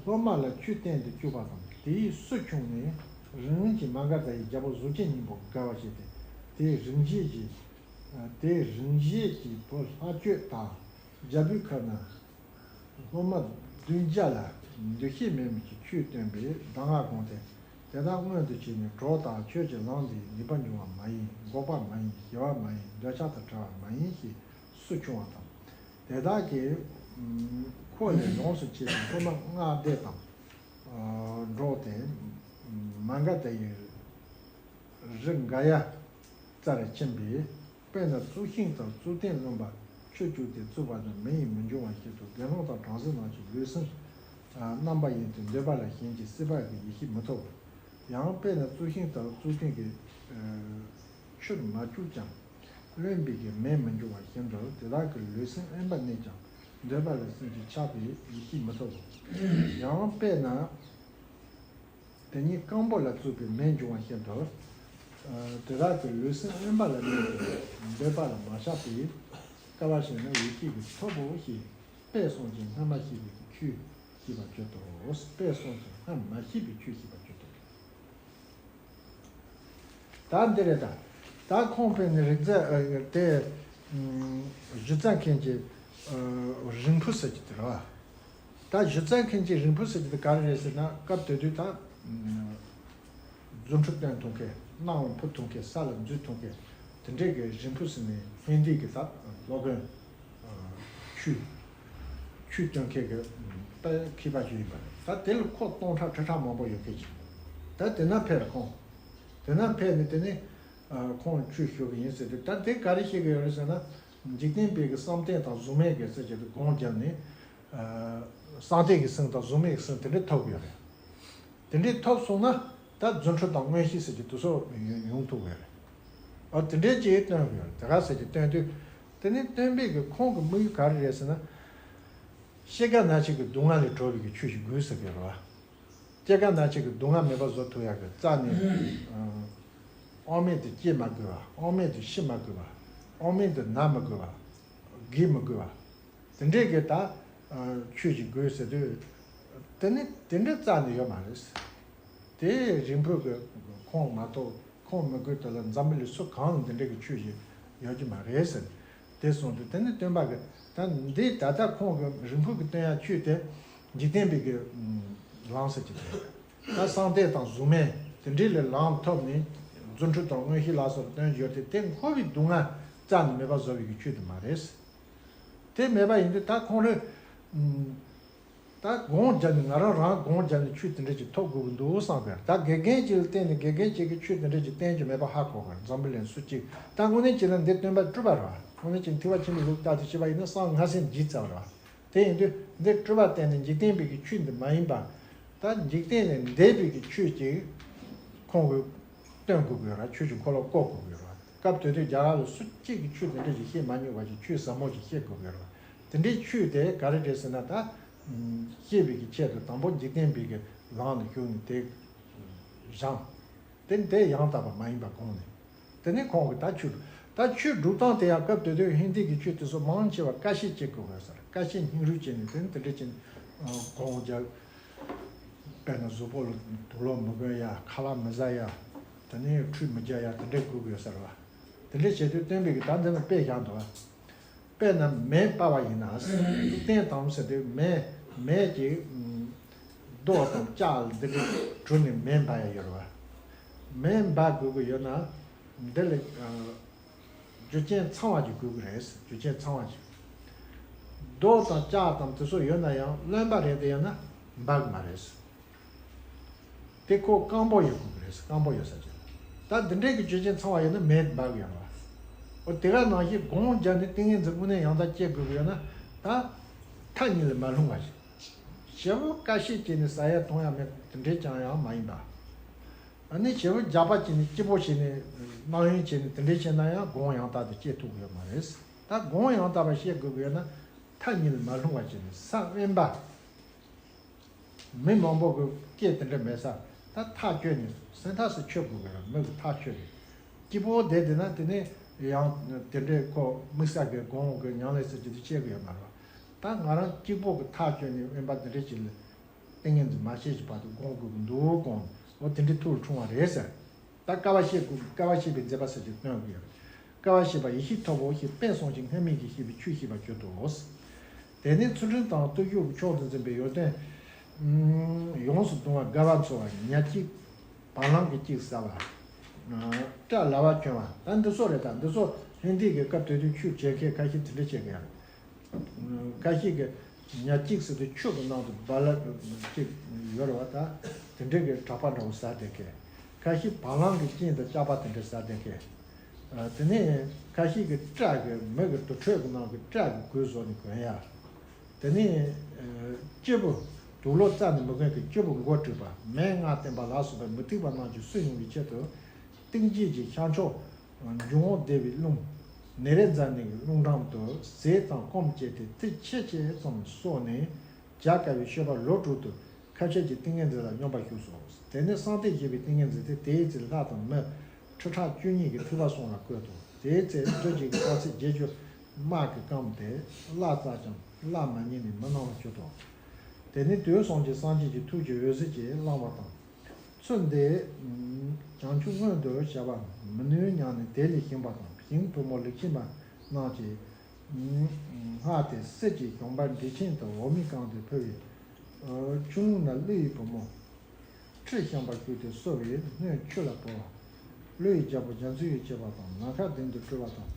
སློབ་མ་ལ་ཆོས་བསྟན་དུ་བཅུག་པ་དང་དེའི་སུ་ཆུང་ནས་རིང་གི་མ་ག་དྷ་ཡི་རྒྱལ་པོ་གཟུགས་ཅན་སྙིང་པོ་དགའ་བ་བྱས་ཏེ་དེའི་རིག་བྱེད་ཀྱི་དེའི་རིག་བྱེད་ཀྱི་བུ་ལྷག་སྤྱོད་དང་རྒྱལ་པོའི་ཁབ་ན་སློབ་མ་བདུན་བརྒྱ་ལ་འདུ་ཤེས་མེད་མིན་གྱི་ཆོས་སྟོན་པའི་གདམས་ངག་དགོངས་ཏེ། དེ་དག་མངོན་དུ་བྱས་ནས་གྲོགས་དང་ཆོས་ཀྱི་ལམ་འདི་ནུས་པ་འབྱུང་བ་མ་ཡིན། འགོག་པ་མ་ཡིན། ཞི་བ་མ་ཡིན། འདོད་ཆགས་དང་བྲལ་བ་མ་ཡིན་ཞེས་སུ་ཆུང་བ་དང་། དེ་དག་གིས་ཁོ་ལས་ཡོངས་སུ་ཆད་པའི་སློབ་མ་ལྔ་སྡེ་དང་འགྲོགས་ཏེ་མ་ག་དྷ་ཡི་རི་ག་ཡ་རྩར་ཕྱིན་པས། དཔེར་ན་གཙུག་ཤིང་དང་གཙུག་རྟེན་བླུགས་པ་ཆུ་བཅུག་སྟེ་བཙུགས་པ་ན་མེ་ཡིས་མི་འཇོམས་པ་བཞིན་དུ་དགེ་སློང་དང་བྲམ་ཟེ་རྣམས་ཀྱི་ལུས་སེམས་རྣམ་པ་ཡིན་ཏེ་འདོད་པ་ལ་ཞེན་ཅིང་སྲེད་པ་གི་ཡེ་ཤེས་མི་ཐོབ་བོ། ཡང་དཔེར་ན་གཙུག་ཤིང་དང་གཙུག་རྟེན་གྱི་ཆུར་མ་བཅུག་ཀྱང་བླུགས་པའི་གི་མེས་མི་འཇོམས་པ་བཞིན་དུ་དེ་དག་གི་ལུས་སེམས་དབེན་པར་གནས་ཀྱང་འདོད་པ་ལ་སེམས་ཀྱི་ཆགས་པའི་ཡེ་ཤེས་མི་ཐོབ་བོ། ཡང་དཔེར་ན། དེ་ཉིད་སྐམ་པོ་ལ་བཙུགས་པའི་མེས་འཇོམས་པ་བཞིན་དུ། དེ་དག་གི་ལུས་སེམས་དབེན་པ་ལ་གནས་ཏེ་འདོད་པ་ལ་མ་ཆགས་པའི་དཀའ་བ་ཞེ་ན་ཡེ་ཤེས་ཀྱིས་ཐོབ་བོ་ཞེས་དཔེ་གསུངས་ཀྱང་སྔར་མ་ཤེས་པའི་ཆོས་ཤེས་པར་གྱུར་ཏོ། དཔེ་གསུངས་ཀྱང་སྔར་མ་ཤེས་པའི་ཆོས་ཤེས་པར་གྱུར་ཏོ། ད་འདི་རེད་ད། ད་ཁོང་དཔེ་ནི་རིག་རྩལ་དེ་གཞི་རྩ་མཁན་གྱི་རིང་བུ་ཟེར་གྱི་དེ་རེད་བ། ད་གཞི་རྩ་མཁན་གྱི་རིང་བུ་ཟེར་གྱི་དེ་ག་རེ་རེད་ཟེར་ན་སྐབས་དེ་དུས་ད་རྫུ་འཕྲུལ་སྟོན་ཐུབ་མཁན་གནམ་ལ་འཕུར་ཐུབ་མཁན་ས་ལ་འཛུལ་ཐུབ་མཁན་དེ་འདྲས་ཀྱི་རིང་བུ་ཟེར་ནས་ཧིན་དི་གི་ད་སློབ་དཔོན་ཆོས་ཆོས་སྟོན་མཁན་གྱི་དཔེ་མཁས་པ་ཞིག་ཡིན་པ་རེད། ད་དེ་ལ་ཁོ་སྟོང་ཕྲག་ཁྲི་ཕྲག་མང་པོ་ཡོད་མཁན་ཅིག་ད་དེ་ན་ཕེབས་ཁོང་དེ་ན་ཕེབས་ནས་དེ་ནས་ཁོང་ཆོས་ཞུ་གི་ཡིན་ཟེར་དུས་ད་དེ་ག་རེ་བཤད་གི་ཡོད་རེད་ཟེར་ན་འཇིག་རྟེན་པའི་གི་བསམ་གཏན་དང་གཟུགས་མེད་ཀྱི་ཟེར་གྱི་དུས་སྒོམ་བརྒྱབ་ནས། བསམ་གཏན་གྱི་སེམས་དང་གཟུགས་མེད་ཀྱི་སེམས་དེ་འདྲས་ཐོབ་ཡོད་རེད། དེ་འདྲས་ཐོབ་སོང་ན་ད་རྫུ་འཕྲུལ་དང་མངོན་ཤེས་ཟེར་གྱི་དེ་ཚོ་ཡོང་ཐུབ་ཡོད་རེད། ཨ་དེ་འདྲས་ཅིག་སྟོན་ཡོད་རེད། དེ་ག་ཟེར་གྱི་སྟོན་དུས་དེ་ནི་སྟོན་པའི་གི་ཁོང་གི་དམིགས་ཡུལ་ག་རེ་རེད་ཟེར་ན། སྐྱེ་རྒ་ན་འཆི་གི་སྡུག་བསྔལ་ལས་གྲོལ་བའི་གི་ཆོས་ཤིག་དགོས་ཟེར་གྱི་རེད་བ། སྐྱེ་རྒ་ན་འཆི་གི་སྡུག་བསྔལ་མེད་པ་བཟོ་ཐུབ་ཡག་གི་རྩ་ནས། དབང་མེད་དུ་སྐྱེ་མ་དགོས་པ། དབང་མེད་དུ་ཤི་མ་དགོས་པ། དབང་མེད་དུ་ན་མི་དགོས་པ། རྒས་མི་དགོས་པ། དེ་འདྲས་ཀྱི་ད་ཆོས་ཅིག་དགོས་ཟེར་དུས། དེ་ནི་དེ་འདྲའི་རྩ་ནས་ཡོད་མ་རེད། དེ་རིང་བུ་གི་ཁོང་མ་གཏོགས་ཁོང་མི་དགོས་དེ་ལ་འཛམ་བུ་གླིང་སུ་གང་ལ་འདི་འདྲས་ཀྱི་ཆོས་ཅིག་ཡོད་ཀྱི་མ་རེད་ཟེར། དེ་གསུངས་དུས་དེ་ནི་སྟོན་པ་གི་ད་འདི་ད་ལྟ་ཁོང་གི་རིང་བུ་གི་སྟོན་ཡག་ཆོས་དེ་འཇིག་རྟེན་པའི་གི་ལམ་ཟེར་གྱི་དེ། ད་བསམ་གཏན་དང་གཟུགས་མེད་དེ་འདྲའི་ལས་ལམ་ཐོབ་ནས་རྫུ་འཕྲུལ་དང་མངོན་ཤེས་ལ་སོགས་སྟོན་རྒྱུ་དེ་དེ་འཁོར་བའི་སྡུག་བསྔལ་རྩ་ནས་མེད་པ་བཟོ་བའི་གི་ཆོས་དེ་མ་རེད། དེ་མེད་པ་ཡིན་དུས་ད་ཁོང་རེ། ད་སྒོམ་བརྒྱབ་ནས་ང་རང་རང་སྒོམ་བརྒྱབ་ནས་ཆོས་དེ་འདྲ་ཅིག་ཐོབ་དགོས་ཀྱི་འདུག་བསམ་པས་ད་དགེ་རྒན་ཅིག་ལ་བརྟེན་ནས་དགེ་རྒན་ཅིག་གིས་ཆོས་དེ་འདྲ་ཅིག་བསྟན་རྒྱུ་མེད་པ་ཧ་གོ་གི་རེད། འཛམ་བུ་གླིང་སུ་གཅིག་ད་དངོས་གནས་བྱས་ན་འདི་སྟོན་པ་སྤྲུལ་པ་རེད་བ། དངོས་གནས་བྱས་ན་ཐེག་པ་ཆེན་པོའི་ལུགས་ལྟར་དུ་བྱས་པ་ཡིན་ན་སངས་རྒྱས་ཟེར་ནས་བརྗེད་ཚར་བ་རེད་བ། དེ་ཡིན་དུས་འདི་སྤྲུལ་པ་བསྟན་ནས་འཇིག་རྟེན་པའི་གི་ཆོས་འདི་མ་ཡིན་པ། ད་འཇིག་རྟེན་ལས་འདས་པའི་གི་ཆོས་ཅིག་ཁོང་གིས་སྟོན་དགོས་ཀྱི་ཡོད་རེད། ཆོས་ཀྱི་འཁོར་ལོ་བསྐོར་དགོས་ཀྱི་ཡོད་རེད། སྐབས་དེ་དུས་རྒྱ་གར་ལ་སུ་གཅིག་གིས་ཆོས་དེ་འདྲ་ཞིག་བཤད་མ་མྱོང་བ་ཞིག་ཆོས་ཟབ་མོ་ཞིག་བཤད་དགོས་ཀྱི་ཡོད་རེད། དེ་འདྲའི་ཆོས་དེ་ག་རེ་རེད་ཟེར་ན་ད། ཤེས་པའི་གི་ཆེད་དུ་དང་པོ་འཇིག་རྟེན་པའི་གི་ལམ་ལ་ཞུགས་ནས་དེ་སྦྱངས། དེ་དེ་ཡང་དག་པ་མ་ཡིན་པ་དགོངས་ནས། དེ་ནས་ཁོང་གིས་ད་ཆོས་ ད་ཆོས་སྒྲུབ་སྟངས་དེ་ཡང་སྐབས་དེ་དུས་ཧིན་དི་གི་ཆོས་དེ་ཚོ་མང་ཆེ་བ་དཀའ་སྤྱད་བྱེད་དགོས་པ་ཟེར། དཀའ་སྤྱད་སྙིང་རུས་བྱས་ནས་དེ་ནི་དེ་འདྲ་བྱས་ནས་སྒོམ་རྒྱག། དཔེར་ན་གཟུགས་པོ་ལ་དུག་ལོག་མི་གོན་ཡ། ཁ་ལག་མི་ཟ་ཡ། དེ་ནས་ཁྲུས་མི་རྒྱག་ཡ། དེ་འདྲ་དགོས་ཀྱི་ཡོད་ས་རེད་བ། དེ་འདྲ་བྱས་དུས་སྟོན་པས་ཀྱི་ད་འདི་ནི་དཔེ་བཞག་འདུག་བ། དཔེར་ན་མེ་སྤར་བ་ཡིན་ན། རྟེན་དང་ཟེར་དུས་མེ་མེ་གི་རྡོ་དང་ལྕགས་འདི་འདྲ་བྲུས་ནས་མེ་འབར་ཡ་ཡོད་རེད་བ། མེ་འབར་དགོས་ཀྱི་ཡོད་ན་འདི་ལ་རྒྱུ་རྐྱེན་ཚང་བ་ཅིག་དགོས་ཀྱི་རེད། རྒྱུ་རྐྱེན་ཚང་བ་ཅིག་རྡོ་དང་ལྕགས་དང་དེ་ཚོ་ཡོད་ན་ཡང་རློན་པ་རེད་དེ་ཡང་ན་འབར་གི་མ་རེད། དེ་ཁོ་རྐང་པ་ཡོད་དགོས་ཀྱི་རེད། རྐང་པ་ཡོད་ས་ཅིག་ད་འདི་འདྲའི་གི་རྒྱུ་རྐྱེན་ཚང་བ་ཡོད་ན་མེ་འབར་གི་ཡོད་རེད་བ། འོ་དེ་ག་ནང་བཞིན་སྒོམ་རྒྱག་ནས་ཏིང་ངེ་འཛིན་དངོས་གནས་ཡང་དག་སྐྱེ་དགོས་ཀྱི་ཡོད་ན་ད་མཐའ་གཉིས་ལ་མ་ལྷུང་བ་ཞིག་ཞེ་པོ་དཀའ་སྤྱད་བྱས་ནས་ཟ་ཡ་འཐུང་ཡ་མེད་དེ་འདྲའི་ཅང་ཡང་མ་ཡིན་པ། ཨ་ནི་ཞེ་པོ་རྒྱགས་པ་བྱས་ནས་སྐྱིད་པོ་བྱས་ནས་གནང་ཡོན་བྱས་ནས་དེ་འདྲའི་བྱས་ན་ཡང་སྒོམ་ཡང་དག་ཏུ་སྐྱེ་ཐུབ་ཀྱི་ཡོད་མ་རེད། ད་སྒོམ་ཡང་དག་པ་བྱེད་དགོས་ཀྱི་ཡོད་ན་མཐའ་གཉིས་ལ་མ་ལྷུང་བ་བྱས་ནས་ས་དབེན་པ། མི་མང་པོ་གི་སྐད་དེ་འདྲ་མེད་ས་ད་ཐག་ཆོད་ནས་སེམས་ཐག་སུ་ཆོད་དགོས་ཀྱི་རེད། མི་གི་ཐག་ཆོད་རེད། སྐྱིད་པོ་བསྡད་བསྡད་ན་དེ་ནས་ཡང་དེ་འདྲའི་ཁོ་དམིགས་བསལ་གྱི་སྒོམ་གྱི་ཉམས་ལེན་ཟེར་རྒྱུ་དེ་བྱེད་ཀྱི་ཡོད་མ་རེད། ད་ང་རང་སྐྱིད་པོ་གི་ཐག་ཆོད་ནས་དབེན་པ་དེ་འདྲ་ཅིག་ལ་ཏིང་ངེ་འཛིན་མ་བྱེད་ཅིག་བར་དུ་སྒོམ་དགོས་ཀྱི་འདུག་སྒོམ་འོ་དེ་འདྲའི་ཐུགས་ལ་འཁྲུངས་པ་རེད་ཟེར། ད་དཀའ་བ་སྤྱད་དགོས། དཀའ་བ་སྤྱད་པའི་མཛད་པ་ཟེར་གྱི་སྟོན་དགོས་ཡོད་རེད། དཀའ་བ་སྤྱད་པ་ཡེ་ཤེས་ཐོབ་བོ་ཞེས་དཔེ་གསུངས་ཤིང་སྔ་མའི་གི་ཤེས་པས་ཆོས་ཤེས་པར་གྱུར་ཏོ། དེ་ནས་ཚུལ་ཁྲིམས་དང་བརྟུལ་ཞུགས་ཀྱི་མཆོག་ཏུ་འཛིན་པའི་ཡོན་ཏན་ཡོངས་སུ་གདུང་བ་དགའ་བ་འཚོལ་བ་ཉ་གཅིག་བ་ལང་གི་གཅིག་ཟ་བ། སྐྲ་ལ་བ་གྱོན་པ་ད་འདི་ཚོ་རེད། ད་འདི་ཚོ་ཧིན་དི་གི་སྐབས་དེ་དུས་ཆོས་བྱེད་མཁན་ཁ་ཤས་དེ་འདྲ་བྱེད་ཀྱི་ཡོད་རེད། ཁ་ཤས་ཀྱིས་ཉ་གཅིག་ཟེར་དུས་ཆུ་གི་ནང་དུ་བ་ལ་གཅིག་ཡོད་རེད་བ། ད་དེ་འདྲ་གི་གྲགས་པ་འདྲ་བོ་ཟ་བསྡད་མཁན། ཁ་ཤས་བ་ལང་གི་རྐྱེན་དང་ལྕགས་པ་དེ་འདྲ་ཟ་བསྡད་མཁན། དེ་ནས་ཁ་ཤས་ཀྱིས་སྐྲ་གི་མི་གི་དུར་ཁྲོད་ཀྱི་ནང་གི་སྐྲ་གི་གོས་བཟོ་ནས་གོན་ཡ། དེ་ནས་སྐྱེས་བུ་དུག་ལོག་རྩ་ནས་མི་གོན་གྱི་སྐྱེས་བུ་མགོ་བྲེགས་པ་མེ་ལྔ་བསྟན་པ་ལ་སོགས་པའི་མུ་སྟེགས་པ་རྣམས་ཀྱིས་སུན་དབྱུང་བའི་ཆེད་དུ། གཏིང་སྐྱེས་ཀྱི་ཤར་ཕྱོགས་འབྱུང་པོ་སྡེ་པའི་ཀླུང་ནེ་རཉྫ་ནའི་ཀླུང་འགྲམ་དུ་ཟས་དང་སྐོམ་སྤྱད་དེ་ཚིགས་ཆེ་ཆེ་ཙམ་གསོལ་ནས་བྱ་དཀའ་བའི་མཆོད་པ་ལོ་དྲུག་ཏུ་ཁ་ཕྱེ་གི་ཏིང་ངེ་འཛིན་ལ་སྙོམས་པར་ཞུགས་སོ། དེ་ནས་གསང་བསྟོད་ཞེས་པའི་ཏིང་ངེ་འཛིན་དེ་དེའི་ཚེ་ལྷ་དང་མི་ཁྲི་ཕྲག་བཅུ་གཉིས་ཀྱིས་ཐུབ་པ་གསུངས་ལ་བཀོད་དོ། དེའི་ཚེ་བདུད་ཀྱི་དཀའ་ཚེགས་བརྒྱད་ཅུ་དམག་གིས་བསྐམས་ཏེ་བླ་རྩ་ཀྱང་བླ་མ་ཉིད་ནས་མི་སྣང་བར་གྱུར་ཏོ། དེ་ནས་དུས་གསུམ་གྱི་སངས་རྒྱས་ཀྱི་ཐུགས་ཀྱི་འོད་ཟེར་གྱིས་བསླངས་པ་དང་། ཚུལ་འདི་བྱང་ཆུབ་མངོན་དུ་བྱ་བ་མི་ནུས་སྙམ་ནས་དེ་ལས་བཞེངས་པ་དང་། ཞིང་ཐོག་མོ་ལེགས་ཤིང་མ་རྣམས་ཀྱིས་སྔགས་དེ་སྲིད་ཀྱི་ཞིང་པ་འབྲས་ཆན་དུ་འོ་མས་བཀང་སྟེ་ཕུལ་བས། ཆུ་ཀླུང་ན་ཀླུ་ཡི་བུ་མོ་ཁྲི་ཤམ་པ་བཞུགས་ཏེ་གསོལ་བའི་སྣོད་ཆུ་ལ་བོར་བ། ཀླུ་ཡི་རྒྱལ་པོ་རྒྱ་མཚོ་ཡིས་བྱས་པ་དང་ནམ་མཁའ་ལྡིང་དུ་སྤྲུལ་བ་དང་།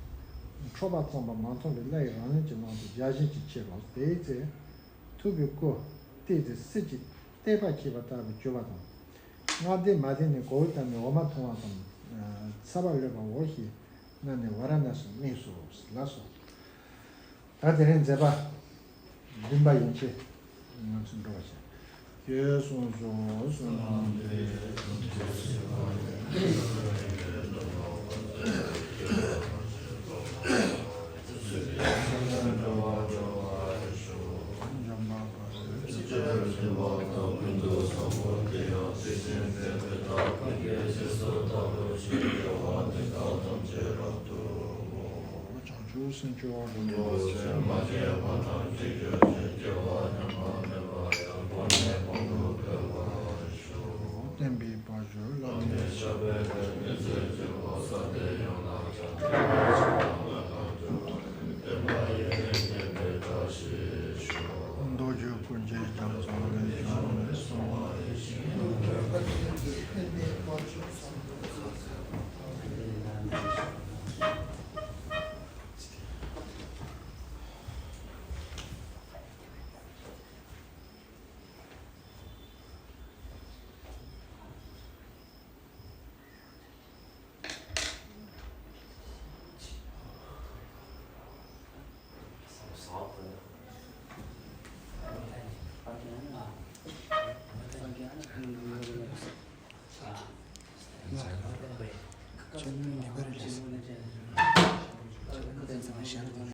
འཕྲོག་པ་བརྩམས་པ་མ་མཐོང་བའི་ལྷ་ཡི་རང་བཞིན་གྱི་ངང་དུ་བརྒྱ་བྱིན་གྱིས་ཕྱེ་རོ། དེའི་ཚེ་ཐུབ་པའི་སྐུ་བལྟས་ཏེ་སྲིད་ཀྱི་བསྟན་པ་ཁྱེར་བ་ལྟ་བུར་གྱུར་པ་དང་། སྔགས་བཟླས་མ་བཟླས་ནས་གོའུ་ཏ་མའི་འོ་མ་འཐུང་བ་དང་། ཚ་བ་ལོད་པའོ་ཞེས་གནང་ནས་ཝཱ་ར་ཎ་སིར་དམིགས་སོ། ལགས་སོ། ད་དེ་རིང་མཛད་པ་བདུན་པ་ཡན་ཆད་ང་ཚོས་འགྲོ་བ་བྱ། ཞེས་གསུངས་སོ། གསུངས་ནས། བྱང་ཆུབ་སེམས་མཆོག་རིན་པོ་ཆེ། བསྟན་པའི་དཔལ་འབྱོར་བླ་མེད།